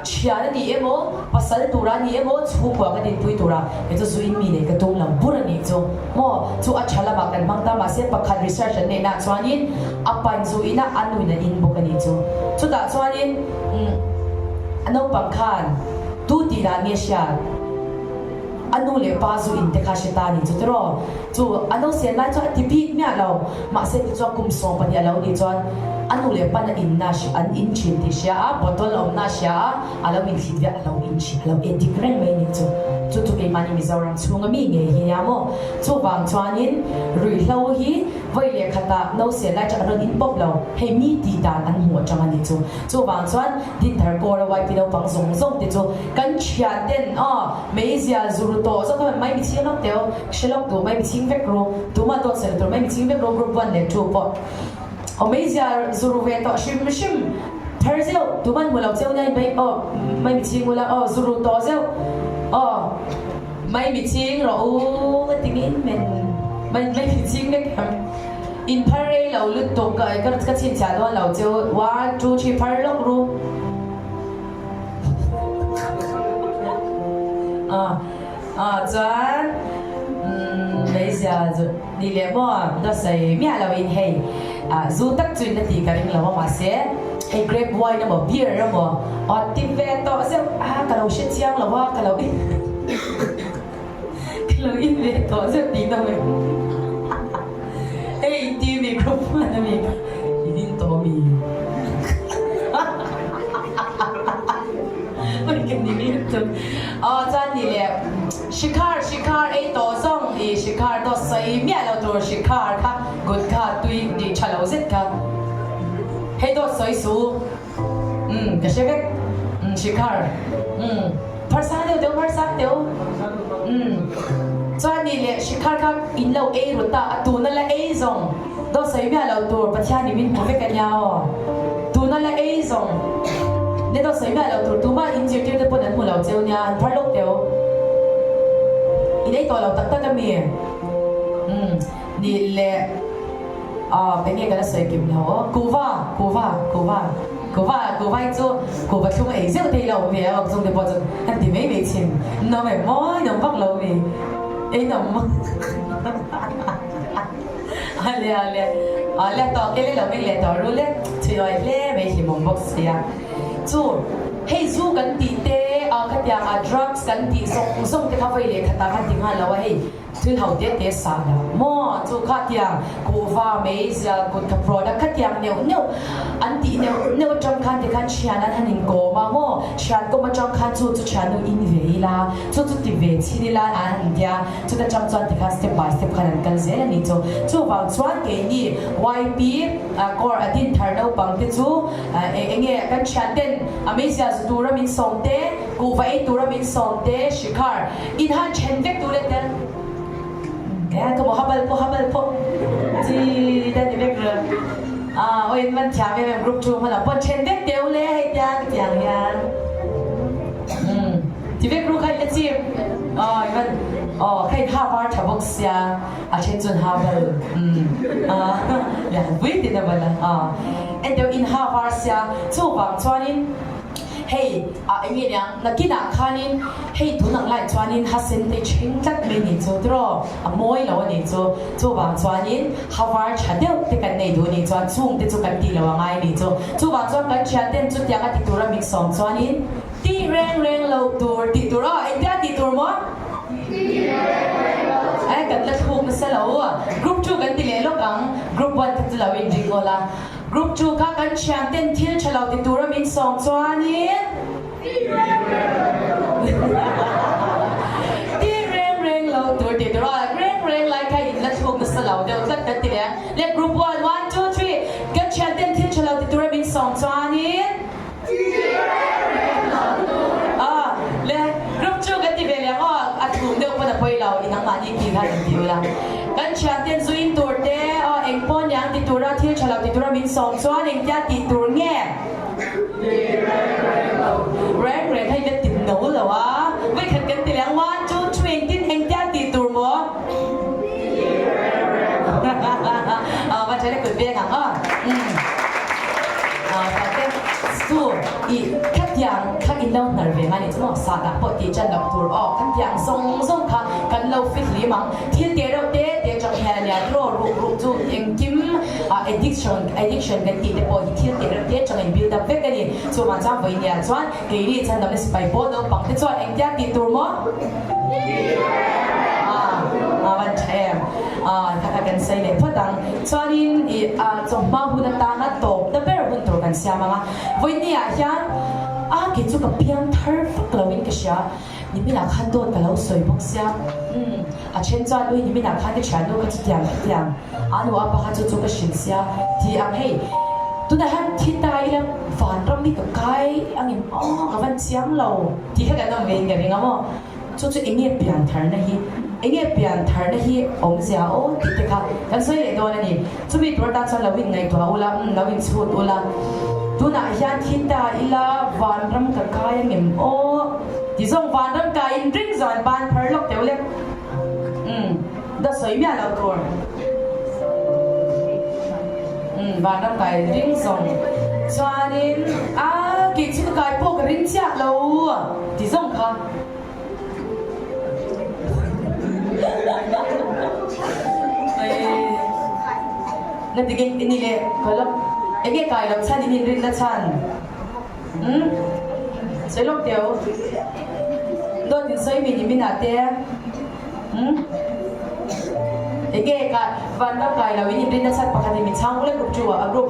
thian a ni emaw pasal tura a ni emaw chhungkua ka dinpui tura kei chu zu in mi neih ka tum lam bur a nih chu. Maw chu a tha lamah kan hmang ta mahse pakhat research an neihna ah chuanin a pain zu ina a nuin an in bawk a nih chu. Chutah chuanin umm a naupang khan tu tih dan nge hriat a nu leh pa zu in te kha hre ta a nih chu tiraw. Chu a nausen lai chuan a ti bik miah lo mahse tichuan kum 12 a lo nih chuan a nu leh pan a inna an in thin tih hria a bottle awmna a hria a a lo inthlit ve a lo in thin a lo addict reng mai a nih chu. Chu chu keimahni Mizoram chhunga mi ngei hi nia maw? Chuvang chuanin ruihhlo hi vawi leh khatah nausel lai chu a rawn in pawp lo, hei mi tih dan an hmuh atang a nih chu. Chuvang chuan Dinthar Kawra YP naupang zawng zawng te chu kan thian ten aw meizial zuru tawh zawk a mai mi chhing lawk teu, hre lawk duh mai mi chhing vek ru, tumah dawt sawi tur mai mi chhing vek ru group one leh two pawh. Aw meizial zuru ve tawh hrim hrim thar zeuh tuman hmu lo cheu nia mai aw mai mi chhing ula aw zuru tawh zeuh aw mai mi chhing rawh u ka ti ngin men mai mai mi chhing vek em in phar rei lo lutuk ka ka chhinchhiah dawn lo cheu one two three phar lawk ru aw aw chuan umm meizial zu. Ni leh maw dawt sawi miah lo in hei zu tak chu in a tih ka ring lo a mahse hei grape wine emaw beer emaw aw ti ve tawh zeuh a ka lo hre chiang lo a ka lo in ka lo in ve tawh zeuh tih na mai hei in ti mi group hman a mi kha in in tawh mi oi ka ni lutuk aw chuan ni leh. Shikhar Shikhar ei tawh zawng i Shikhar dawt sawi miah lo tur Shikhar kha gutkha tui tih tha lo zet kha hei dawt sawi su umm ka hre vek umm Shikhar umm pharsa deuh deuh pharsa deuh umm chuan nih leh Shikhar kha in lo ei rut a a tuna la ei zawng dawt sawi miah lo tur Pathian in min hmu vek ania aw tuna la ei zawng ne dawt sawi miah lo tur tumah in zirtir te pawn an hmu lo cheu nia an phar lawk teu in ei tawh lo tak tak ami umm nih leh ah eng nge ka la sawi kim lo aw kuhva kuhva kuhva kuhva kuhva hi chu kuhva thlung ei zeuh te hi la awm ve a awk chung te pawh chu an ti mai mai thin nawm em mawi nawm vak lo mi ei nawm Ale ale ale tawh ke le lo meng leh tawh ru le chhui awi hle mai hlimawm bawk sia chu hei zu kan tih te ah khatiang ah drugs kan tih zawng zawng te kha vawi leh khatah khan ti nghal lo a hei thil ho te te sa lo maw chu khatiang kuhva meizial kut kha product khatiang neuh neuh an tih neuh neuh atang khan tikhan thian an han inkawm a maw thian kawm atang khan chu chu thiannu in ve ila chu chu ti ve chhin ila an han tia. Chuta chang chuan tikhan step by step khan an kal zel a ni chu. Chuvang chuan keini YP Corps a din thar naupang te chu eng nge kan thian ten a meizia zu tura min sawm te, kuhva ei tura min sawm te, shikhar in han then vek tur e tel e ka maw habal pawh habal pawh chi ta ni vek reng a aw in man thiam em em group thu hman ah pawh then vek teu le hei tia ka ti ang hian umm. Ti vek ru kha in la chim aw i van aw kha in ha var tha bawk sia a then chuan ha bal umm a lian pui tin a bal a aw en deuh in ha var sia chuvang chuanin. Hei ah eng nge niang nakinah khanin hei tun ang lai chuanin ha sen te chheng tlat mai ni chu tiraw a mawi lo a nih chu. Chuvang chuanin ha var tha deuh te kan nei duh nih chuan chung te chu kan tih lo a ngai nih chu. Chuvang chuan kan thian ten chutiang a ti tura min sawm chuanin tih reng reng loh tur tih tur aw engtia tih tur maw? Eh kan la thluk nasa lo group chu kan ti leh lawk ang group one kha chu lo in ring awl a. Group chu kha kan thian ten thil tha lo ti tura min sawm chuanin Ti reng reng lo tur tih tur a reng reng lai kha in la thluk nasa lo deuh tlat kan ti leh a. Le group one, one two three kan thian ten thil tha lo ti tura min sawm chuanin Ah le group chu kan ti ve leh ang aw a thum deuh pawn a pawi lo i nangmahni ki khan in ti ula kan thian ten zu in tur te aw eng pawn niang ti tura thil tha lo ti tura min sawm chuan engtia tih tur nge reng reng hei la ti no lo a vawikhat kan ti leh ang one two three engtin engtia tih tur maw Aw va tha le kut veng ang aw umm aw pate chu i khatiang kha in lo hnar ve nga nih chu maw sahdah pawh tih tan loh tur aw khatiang zawng zawng kha kan lo fit hlim ang thil te reuh te te atang hian ania tiraw ruk ruk chu engkim ah addiction addiction kan tih te pawh hi thil te reuh te atang in build up vek ani chuvang chuan vawinia chuan Keini chhandamna sipai pawl naupang te chuan engtia tih tur maw? Ah, a van tha em. Ah, kha kha kan sawi leh phawt ang. Chuanin i ah chawhma hun atana tawpna ber hun tur kan siam ang a. Vawiini ah hian a ke chu ka piang thar vak lo in ka hria. Nimin ah khan dawt ka lo sawi bawk sia. Umm, a then chuan ui nimin ah khan ka thiannu kha chutiang khatiang. A nu a pa kha chu chu ka hrilh sia ti ang hei tunah hian thi ta ila vanram hi ka kai angem aw ka van chiang lo tih kha kan awm ve in ka ring a maw chu chu enge pian tharna hi enge pian tharna hi awmzia aw tih te kha kan sawi leh dawn a ni chumi tur atan chuan lo in ngaihtuah ula umm lo in chhut ula tunah hian thi ta ila vanram ka kai angem aw ti zawng vanram kai in ring zawng an ban phar lawk teuh le umm. Da sawi miah loh tur. Umm vanram kai ring zawng chuanin a kei chu ka kai pawh ka ring chiah lo ti zawng kha. Na ti nge ni le ka lo enge kai lo chhan in inrin na chhan. Umm sawi lawk teu dawt in sawi mi ni min ah te. Umm enge ka van ram kai lo in inrin nasat pakhat in min chhang ule group 2 ah group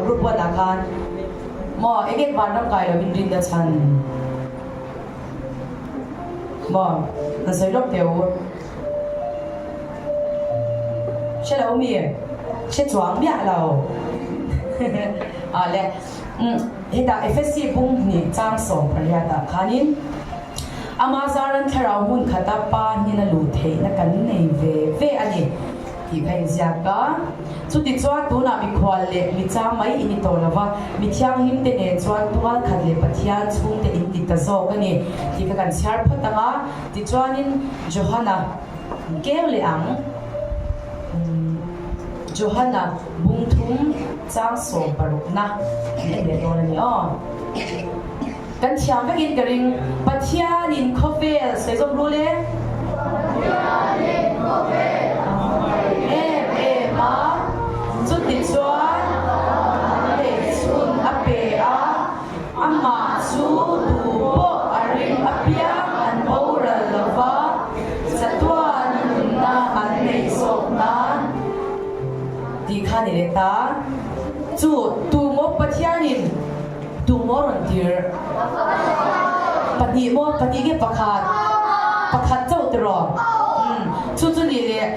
group 1 ah khan maw enge van ram kai lo in rin na chhan maw ka sawi lawk teh u hre lo mi hre chuang miah lo ah le umm hetah Efesi bung hnih chang 18 ah khanin. Ama zaran thlarau hmun khata pa hnin a luh theihna kan nei ve ve a ni tih kha inziak a. Chutichuan tunah mikhual leh michang mai in ni tawh lova, mi thianghlimte nen chuan tual khat leh Pathian chhungte in ti ta zawk a ni tih kha kan chhiar phawt ang a. Tichuanin Johana keu leh ang. Johana bungthum chang sawmparukna an en leh dawn a ni aw. Kan thiam vekin ka ring. Pathianin khawvel sawi zawm rul e. Pathianin khawvel a hmangaih em em a, chutichuan neihchhun a pe a, amah chu tu pawh a ring apiang an boral lo va, chatuan nunna an neih zawk nan tih kha ni leh ta. Chu tu maw Pathianin. Tu maw rawn tir? Pahnih maw? Pahnih nge pakhat? Pakhat chauh tiraw? Umm, chu chu nih leh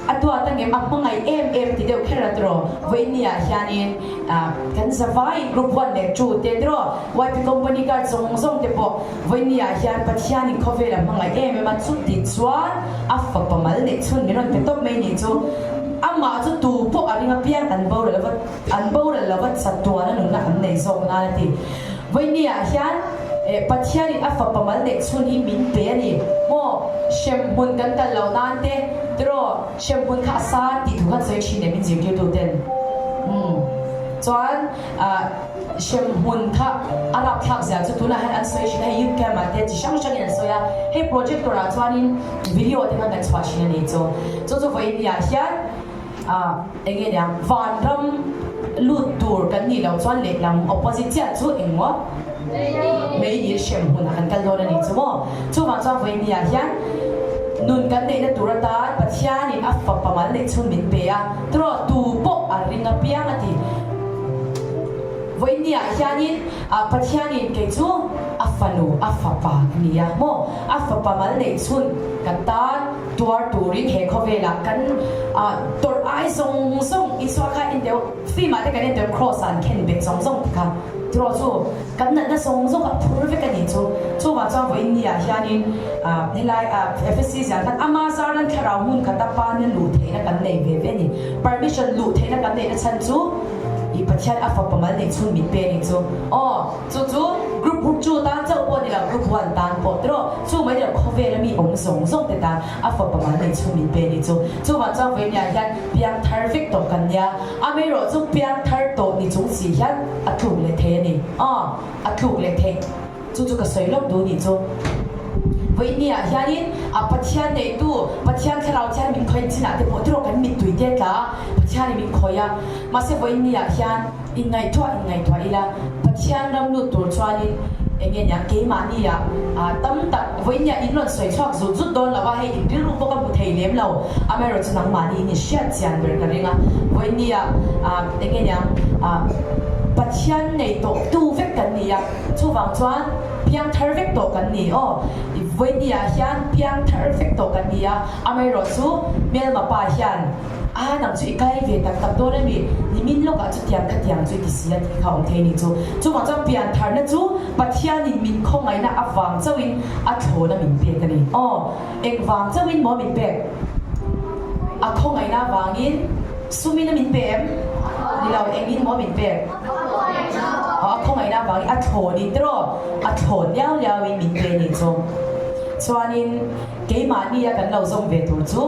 a duat angem a hmangaih em em ti deuh kher a tiraw? Vawinia hianin kan zavai group one leh two te tiraw? YP company card zawng zawng te pawh vawinia hian Pathianin khawvel a hmangaih em em a, chuti chuan a fapa mal neih chhun min rawn pe tawp mai nih chu amah chu tu pawh a ring apiang an boral vat. An boral lova chatuana nunna an nei zawk nan a ti. Vawinia hian Pathianin a fapa mal neih chhun hi min pe a ni. Maw hremhmun kan kal loh nan te tiraw hremhmun kha a sa tih thu khan sawi thin em in zirtirtu ten. Umm. Chuan hremhmun kha a rapthlak zia chu tunah hian an sawi thin a, hei youth camp ah te chi hrang hrangin an sawi a, hei projector ah chuanin video te khan kan chhuah thin a ni chu. Chu chu vawiin ah hian eng nge niang vanram lut tur kan nih loh chuan lehlam opposite chiah chu engmaw meidil hremhmun ah kan kal dawn a ni chu maw. Chuvang chuan vawiin ah hian nun kan neihna tur atan Pathianin a fapa mal neih chhun min pe a. Trawh tu pawh a ring apiang a ti. Vawinia hianin Pathianin kei chu a fanu, a fapa ka ni a maw? A fapa mal neih chhun ka tan tuar turin he khawvelah kan tawrh ai zawng zawng Isua kha en deuh, film ah te kan en deuh cross ah an khen bet zawng zawng te kha trawh chu Kan natna zawng zawng a phur vek a nih chu. Chuvang chuan vawiin ni ah hianin helai FSC ziah khan ama zarlan thlarau hmun khata pana luh theihna kan nei ve ve a ni. Permission luh theihna kan neihna chhan chu i Pathian a fapa mal neih chhun min pe a nih chu. Aw, chu chu group group two tan chauh pawh a ni lo, group one tan pawh tiraw chu mai ni lo khawvela mi awm zawng zawng te tan a fapa mal neih chhun min pe a nih chu. Chuvang chuan vawiin ni ah hian piang thar vek tawh kan nia. Amaherawh chu piang thar tawh ni chung si hian a tluk leh thei a ni. Aw, a tluk leh thei. Chu chu ka sawi lawk duh nih chu. Vawiin ah hianin a Pathian neitu, Pathian thlarau thian min khawih chinah te pawh tiraw kan mittui te tla a, Pathianin min khawih a. Mahse vawiin ah hian inngaihtuah inngaihtuah ila, Pathian ram lut tur chuanin eng nge niang keimahni ah tam tak vawiin ah in rawn sawi chhuak zut zut dawn lo a, hei in rilru pawh ka hmu thei lem lo. Amaherawh chu nangmahni in i hriat chian ber ka ring a, vawiin ah eng nge niang Pathian nei tawh tu vek kan ni a, chuvang chuan piang thar vek tawh kan ni aw, vawiin ah hian piang thar vek tawh kan ni a, amaherawh chu hmelma pa hian A nang chu i kai ve tak tak dawn a mi? Nimin lawkah chutiang khatiang chu i ti si a tih kha awm thei ni chu. Chuvang chuan piantharna chu Pathianin min khawngaihna avang chauhin a thlawna min pek a ni. Aw, engvang chauhin maw min pek? A khawngaihna avangin sumin a min pe em? Ni lo, engin maw min pek? Aw, a khawngaihna avangin a thlawnin tiraw? A thlawn liau liauin min pe ni chu. Chuanin keimahnia kan lo zawm ve tur chu.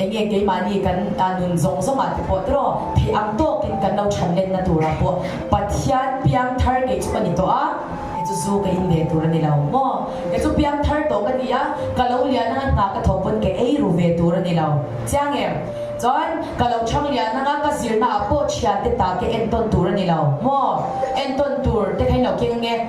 Enge keimahni kan nun zawng zawngah te pawh tiraw theih ang tawkin kan lo chhan lenna turah pawh Pathian piang thar kei chu ka ni tawh a, kei chu zu ka in ve tur a ni lo maw? Kei chu piang thar tawh ka ni a, ka lo lian anga hna ka thawk pawn ka ei ru ve tur a ni lo. Chiang em? Chuan ka lo chhang lian anga ka zirna ah pawh thiante ta ke entawn tur a ni lo maw? Entawn tur te kha in lo keng ange.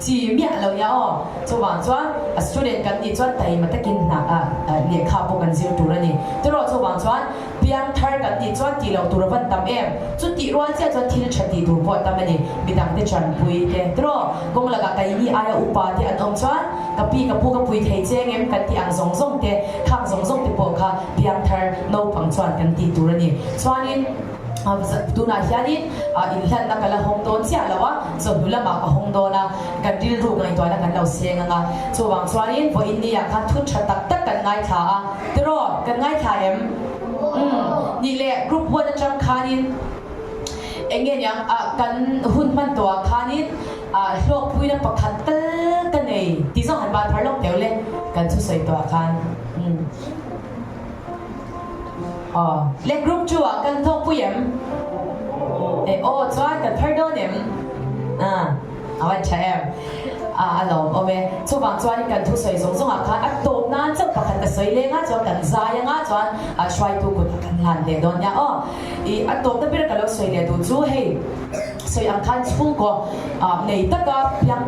Chi miah lo nia aw. Chuvang chuan a student kan nih chuan taima takin hna ah lehkha pawh kan zir tur a ni. Tiraw chuvang chuan piang thar kan nih chuan tih loh tur a van tam em. Chu tih rual chiah chuan thil tha tih tur pawh a tam a ni. Midang te chanpui te tiraw kawng lakah keini aia upa te an awm chuan ka pi ka pu ka pui thei cheng em kan tih ang zawng zawng te khang zawng zawng te pawh kha piang thar naupang chuan kan tih tur a ni. Chuanin. Tunah hianin inhlanna ka la hawng dawn chiah lo a, chawhnu lamah ka hawng dawn a, kan rilru ngaihtuahna kan lo seng ang a. Chuvang chuanin vawiin niah khan thu tha tak tak kan ngaithla a, tiraw? Kan ngaithla em? Umm, nih leh group one atang khanin eng nge niang kan hun hman tawhah khanin hlawkpuina pakhat tal ka nei tih zawng han ban phar lawk teuh le kan thusawi tawhah khan. Umm. Aw le group chu ah kan thawk pui em? E aw chuan kan phar dawn em? A a van tha em? A a lawm awm e. Chuvang chuan kan thusawi zawng zawng ah khan a tawp nan chauh pakhat ka sawi leng a chuan kan zai anga chuan a hruaitu kut ah kan hlan leh dawn nia aw. I a tawpna ber ka lo sawi leh duh chu hei sawi ang khan chhungkaw nei taka piang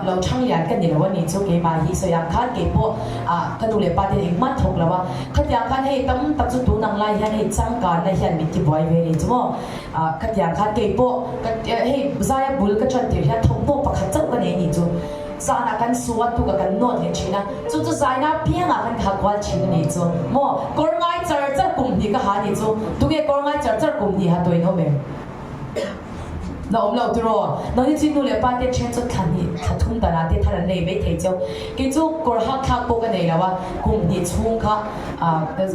lo chhang lian ka ni lo a nih chu keimah hi sawi ang khan keipawh ka nu leh pa ten engmah thawk lo a khatiang khan hei tam tak chu tun ang lai hian hei changkanna hian min ti buai ve a nih chu maw khatiang khan keipawh hei zaia bul ka tan tir hian thawmhnaw pakhat chauh ka nei a nih chu. Zanah kan su a, tukah kan nawt leh thin a, chu chu zaina piangah khan ka ha kual thin a nih chu. Maw, kawr ngai char char kum hnih ka ha a nih chu. Tunge kawr ngai char char kum hnih ha tawhin awm em? Na awm lo tiraw? Nangni chu i nu leh pa te then chu thla hnih, thla thum danah te thar an nei mai thei cheu. Kei chu kawr hak thlak pawh ka nei lo a, kum hnih chhung kha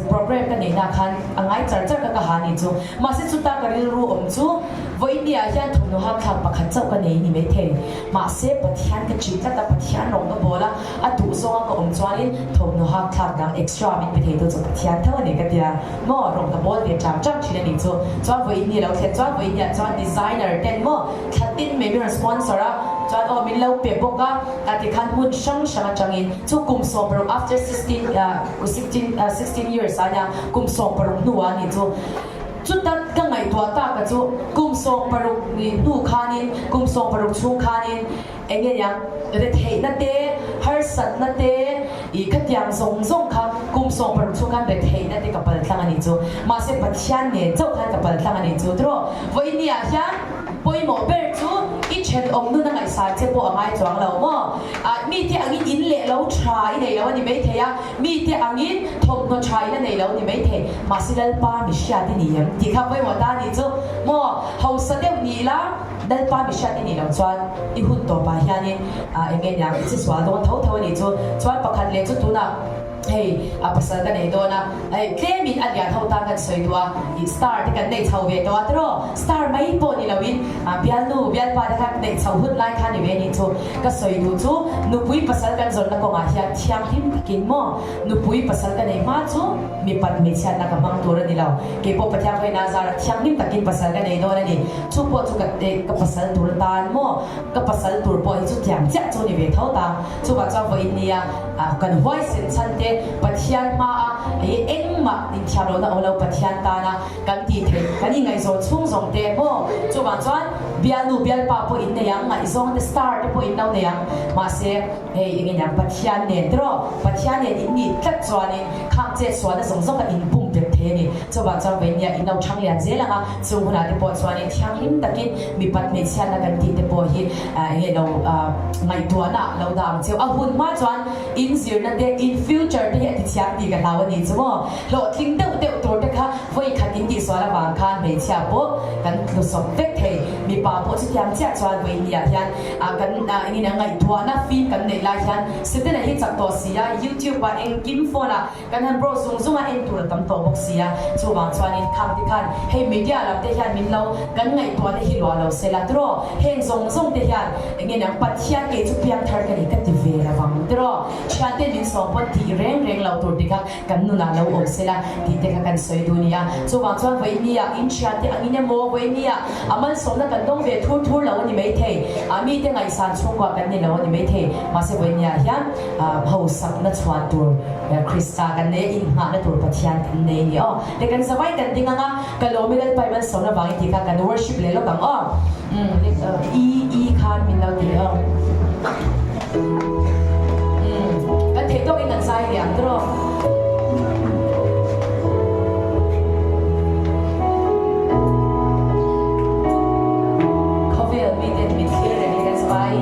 program ka neihna khan a ngai char char kha ka ha ni chu. Mahse chuta ka rilru awm chu vawiin ah hian thawmhnaw hak thlak pakhat chauh ka nei ni mai thei. Mahse Pathian ka ṭih tlat a, Pathian rawng ka bawl a, a duh zawnga ka awm chuanin thawmhnaw hak thlak dang extra min pe theitu chu Pathian tho a ni ka tia. Maw rawng ka bawl ve ṭam ṭam ṭhin a nih chu. Chuan vawiin ni lo thlen chuan vawiin niah chuan designer ten maw thla tin mai min rawn sponsor a, chuan aw min lo pe bawk a, a ti khan hmun hrang hrang aṭangin chu kum 16 after 16 16 years a nia kum 16 hnuah a nih chu. Chuta ka ngaihtuah tak a chu kum 16 ni hnu khanin kum 16 chhung khanin Eng nge niang, retheihna te, harsatna te, i khatiang zawng zawng kha kum 16 chhung khan retheihna te ka pal tlang a nih chu. Mahse Pathian nen chauh khan ka pal tlang a nih chu. Tiraw, vawiin ah hian pawimawh ber chu i thenawm nun a ngaihsan che pawh a ngai chuang lo maw? Ah, mite angin in leh lo tha i nei lo a ni maithei a, mite angin thawmhnaw tha i la nei lo a ni maithei. Mahse Lalpa mi hriat i ni em tih kha pawimawh ta a nih chu maw? Hausa deuh ni ila. Lalpa mi hriat i nih loh chuan i hun tawpah hianin eng nge niang i che sual dawn tho tho a nih chu. Chuan pakhat leh chu tunah hei a pasal ka nei dawn a, hei tlemin a lian ho tan kan sawi duh a, ih star te kan nei chho ve tawh a tiraw, star mai pawh ni loin bialnu bialpa te khan neih chho hun lai kha ni ve a nih chu. Ka sawi duh chu nupui pasal kan zawnna kawngah hian thianghlim takin maw nupui pasal ka nei hma chu mipat hmeichhiatna ka hmang tur a ni lo. Keipawh Pathian Khawihnaa zarah thianghlim takin pasal ka nei dawn a ni. Chu pawh chu ka ka pasal tur tan maw? Ka pasal tur pawh hi chu thiam chiah chu ni ve tho ta. Chuvah chuan vawiin nia kan huaisen chhan te Pathian hmaa hei engmah inthiam lohna awm lo Pathian tana kan tih theih kan inngaihzawn chhung zawng te maw? Chuvang chuan bialnu bialpa pawh in nei ang, ngaihzawng te star te pawh in lo nei ang. Mahse hei engin ang Pathian nen tiraw? Pathian nen in nih tlat chuanin khang chet sualna zawng zawng kha in pumpelh thei a ni. Chuvang chuan vawiin nia in lo thang lian zel ang a. Chung hunah te pawh chuanin thianghlim takin mipat hmeichhiatna kan tih te pawh hi enge lo ngaihtuahna lo dah ang cheu. A hun hma chuan in zirna te, in future te hi a ti thiam tih ka hlau a ni chu maw. Hlawhtling deuh deuh tur te kha vawi khat in tihsual avang khan hmeichhia pawh kan tlusawp vek thei. Mipa pawh chutiang chiah chuan vawi niah hian kan engin a ngaihtuahna fim kan neih lai hian Setana hi chak tawh si a, YouTube ah engkim phone ah Kan han bro zung zung a, en tur a tam tawh bawk si a, chuvang chuanin khang te khan hei media lam te hian min lo kan ngaihtuahna hi luah lo se la tiraw, heng zawng zawng te hian enge nang Pathian kei chu piangthar ka ni ka ti ve lo vang tiraw, thiante min sawm pawn tih reng reng lo tur te kha kan nunah lo awm se la tih te kha kan sawi duh nia, chuvang chuan vawinia in thiante angin emaw vawinia a malsawmna kan dawng ve thur thur lo a ni maithei, a mite ngaihsan chhungkua kan ni lo a ni maithei, mahse vawinia hian Hausakna chhuan tur Krista kan nei a, inngahna tur Pathian kan nei a ni aw. Te kan zavai kan ding ang a, ka lawm i Lalpa i malsawmna vangin tih kha kan worship leh lawk ang aw. I i khan min lo ti leh aw. Kan theih tawkin kan zai leh ang tawh. Khawvel miten min thlir reng hi kan zavai.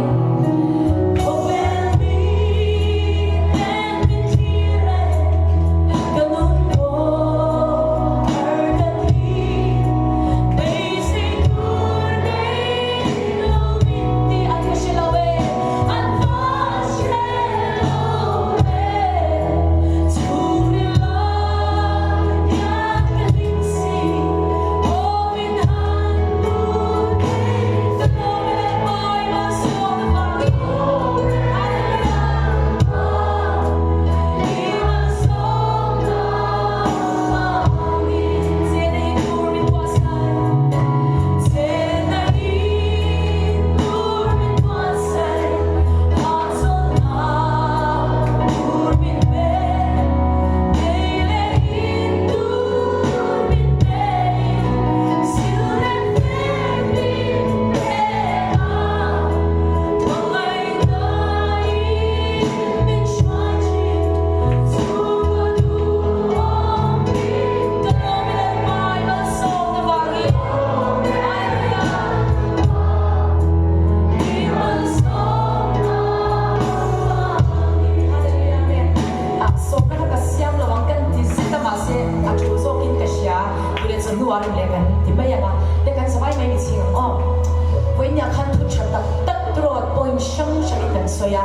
Vawinia khan thu tha tak tak rawt point hrang hrangin kan sawi a,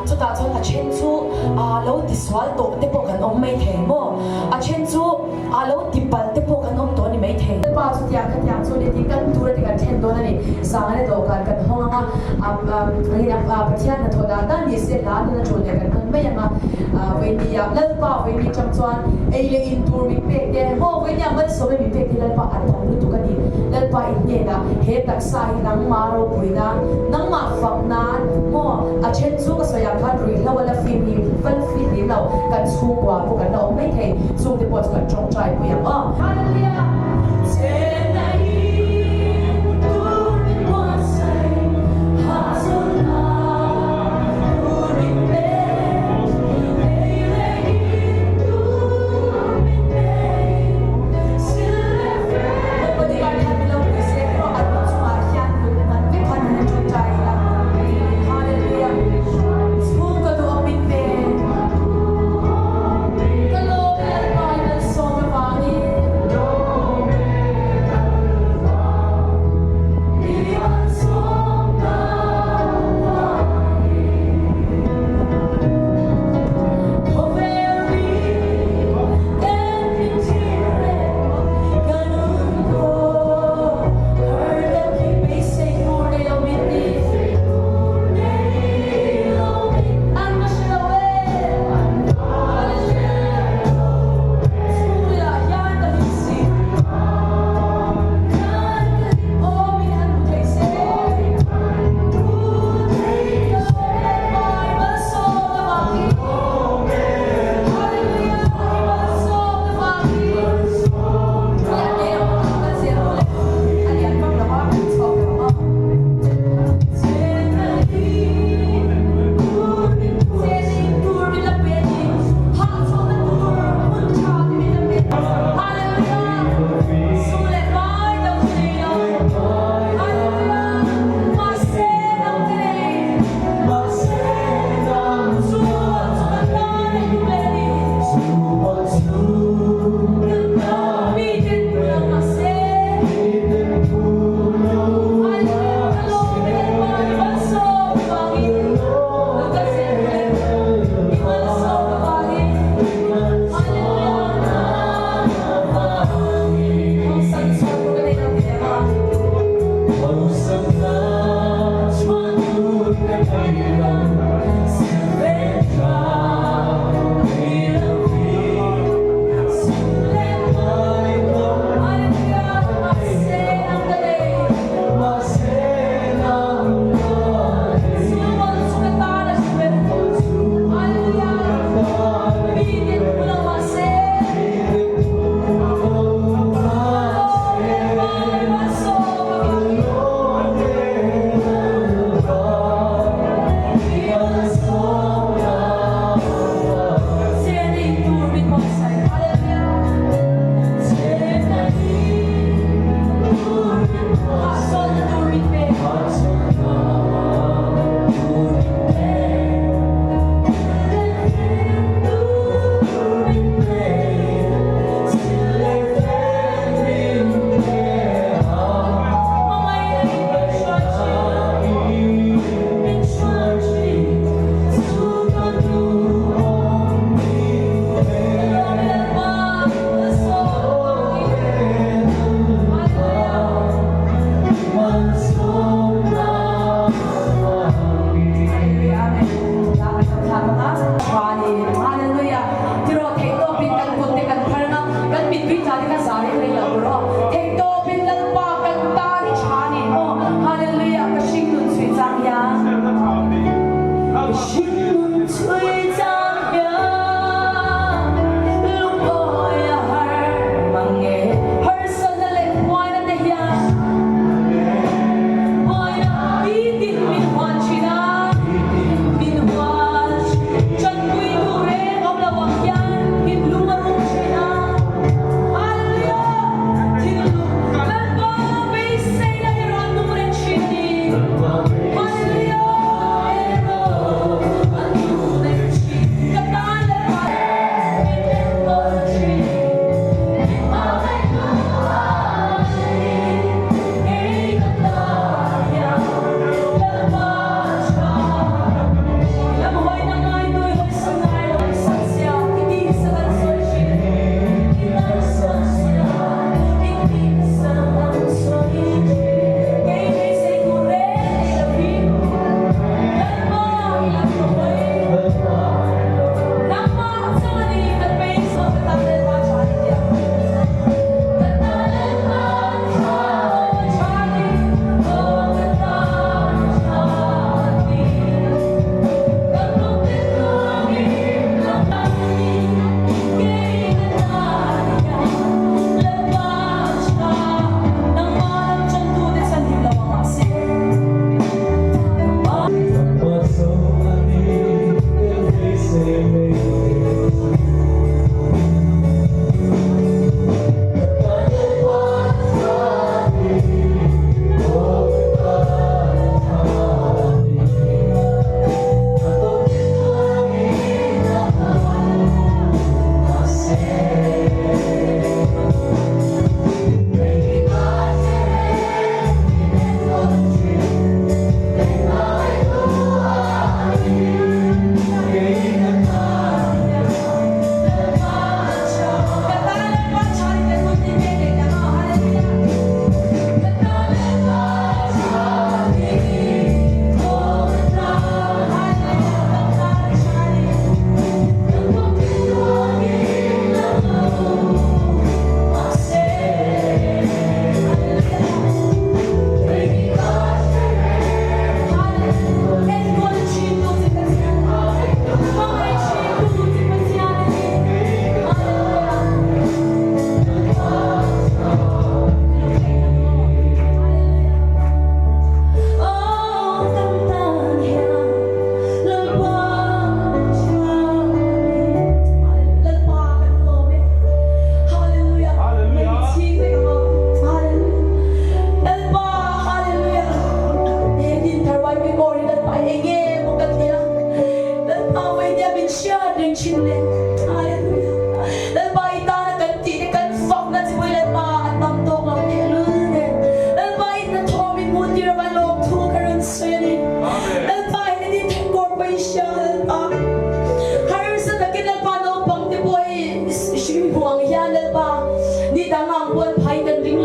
chutah chuan a then chu aa lo ti sual tawh te pawh kan awm mai thei maw? A then chu aa lo ti palh te pawh kan awm tawh a ni mai thei. Lalpa chutiang khatiang chu ni tih kan tur a ti kan then dawn a ni. Zangane dawhkan kan hawng ang a, aa Pathian hnathawh dan dan ni se hla nun a tul leh kan hman mai ang a. Vawinia Lalpa vawinia tang chuan ei leh in tur min pek te, maw vawinia malsawm e min pek te Lalpa a tam lutuk a ni. Lalpa i hnenah he taksa hi nangmah ropui nan, nangmah fak nan, maw a then chu ka sawi ang khan ruihhlo a la fim hi va la fim lem lo, kan chhungkua pawh kan la awm mai thei, chungte pawh chu kan tawngtai pui ang aw. Hallelujah! Chenna in tur min buatsaih hahchawlhna tur min pe, ei leh in tur min pe, sil leh fe. Company kar khan min lo pui se erawh an kut chungah hian kut hman vek khan han tawngtai ila. Hallelujah! Chhung ka duh ang min pe. Ka lawm e Lalpa i malsawm avangin.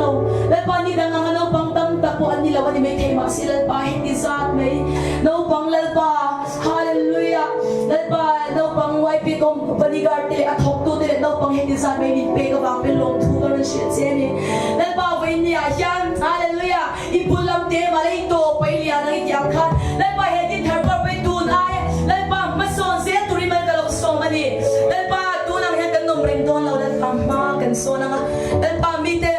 lo. Lalpa ni dang anga naupang tam tak pawh an ni lo a ni maithei mahse Lalpa heti zat mai naupang Lalpa Hallelujah Lalpa naupang YP company guard te leh a thawktu te leh naupang heti zat mai min pek avang pawn lawmthu ka rawn hrilh che a ni. Lalpa vawiin ah hian Hallelujah I bul lam te mah la i tawp a i lian ang i tih ang khan Lalpa he din thar pawh pawh i tun ai Lalpa hmasawn zel turin mal ka lo sawm a ni. Lalpa tun ang hian kan nawm reng dawn lo Lalpa hma kan sawn ang a Lalpa mite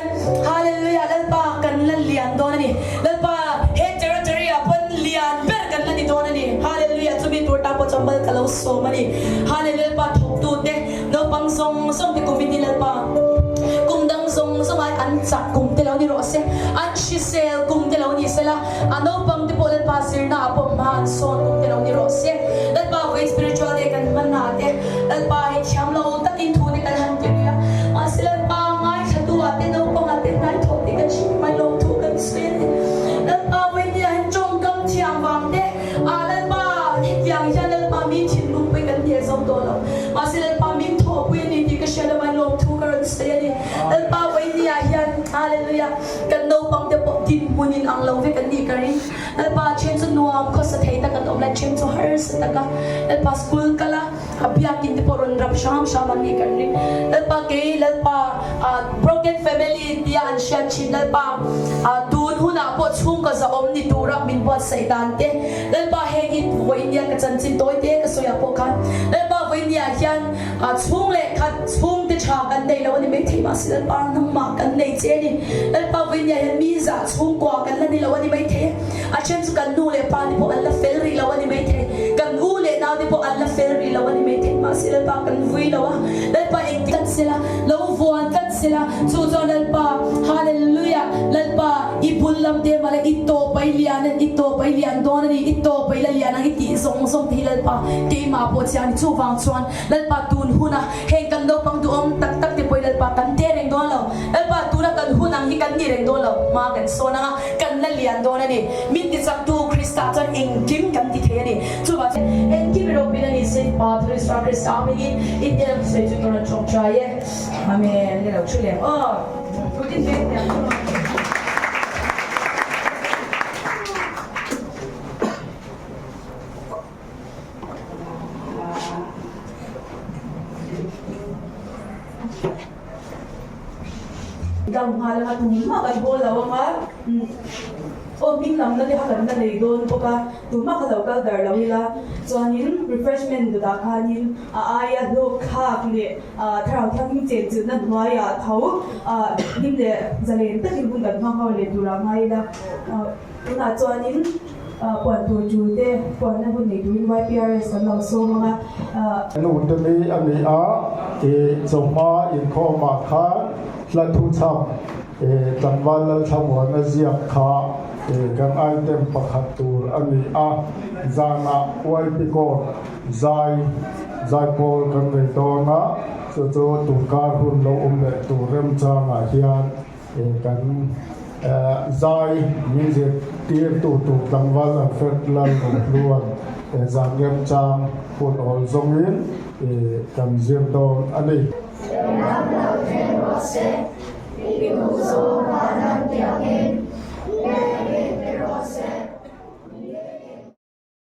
Hallelujah Lalpa kan la lian dawn a ni. Lalpa he territory ah pawn lian ber kan la ni dawn a ni. Hallelujah chumi tur tan pawh chuan mal ka lo sawm a ni. Hallelujah Lalpa thawktu te Naupang zawng zawng te kum in Lalpa kum dang zawng zawng ai an chak kum te lo ni rawh se, an hrisel kum te lo ni sela, a naupang te pawh Lalpa zirna ah pawh hma an sawn kum te lo ni rawh se. Lalpa vawiin spiritual day kan hman ah te Lalpa hei thiam lo takin thu te kan han ti lui a, mahse Lalpa ngaithlatu ah te naupang ah te hnaithawh te kan hrim mai lawm thu kan sawi a ni. Lalpa vawiin ni ah hian tawngkam thiam vang te Ah Lalpa, hetiang hian Lalpa mi thinlung pawhin kan hneh zo tawh lo. Mahse Lalpa min thawhpui a ni tih ka hriat avangin lawmthu ka rawn sawi a ni. Lalpa vawinia hian Hallelujah kan naupang te pawh dinhmun in ang lo vek an nih ka ring. Lalpa then chu nuam khawsa thei tak an awm lai, then chu harsa taka Lalpa school kal a, a biakin te pawh rawn rap hram hram an nih kan ring. Lalpa kei Lalpa ah broken family tia an hriat thin Lalpa ah tun hunah pawh chhungkaw zahawm ni tura min buatsaih dan te Lalpa heng hi vawinia ka chanchin tawi te ka sawi ah pawh khan Lalpa vawinia hian ah chhung leh khat chhung te tha kan nei lo a ni maithei mahse Lalpa nangmah kan nei che a ni Lalpa vawinia hian mi zah chhungkua kan la ni lo a ni maithei. A then chu kan nu leh pa te pawh an la fel rih lo a ni maithei. Kan u leh nau te pawh an la fel rih lo a ni maithei. Mahse Lalpa kan vui lo a, Lalpa engti tlat sela, lo vuan tlat sela, chu chuan Lalpa, Hallelujah, Lalpa i bul lam te mah la i tawp a i lian a, i tawp a i lian dawn a ni, i tawp a i la lian ang i tih zawng zawng te hi Lalpa keimah pawh chiang a ni. Chuvang chuan Lalpa tun huna heng kan naupang duhawm tak tak te pawh hi Lalpa kan te reng dawn lo. Lalpa tuna kan hun ang hi kan ni reng dawn lo. Hma kan sawn ang a. Kan la lian dawn a ni. Min tichaktu Krista chuan engkim kan ti thei a ni. Chuvang chuan engkim i ropui na ni se, Pa Thurisa Krista hmingin i hnen ang sawi chu ka rawn tawngtai e. Amen. Ni lo thu lem aw. Putin veng teh ang chu. Dam nghal anga tumah kan haw lo anga aw hming lam na te kha kan la nei dawn bawk a tumah kha lo kal dar lo ila chuanin refreshment dawtah khanin a aia hlawk thlak leh thlarau thianghlim chenchilhna hnuaiah tho hlim leh zalen takin hun kan hmang ho leh turah ngai ila tunah chuanin puan tur tul te puanna hun nei turin YPRS kan lo sawm anga. Nu te ni a ni a, i chawhma inkhawmah khan hla thu chham tlangval Lalthlamuana ziak kha kan item pakhat tur a ni a, zanah YP Court zai zaipawl kan nei dawn a, chu chu tunkar hun lo awm leh tur remchangah hian Kan zai min zirtirtu tur tlangval Alfred Lalrohluan zan remchang hun awl zawngin kan zir dawn a ni. Ram lo thleng rawh se, i duh zawng van an tiangin.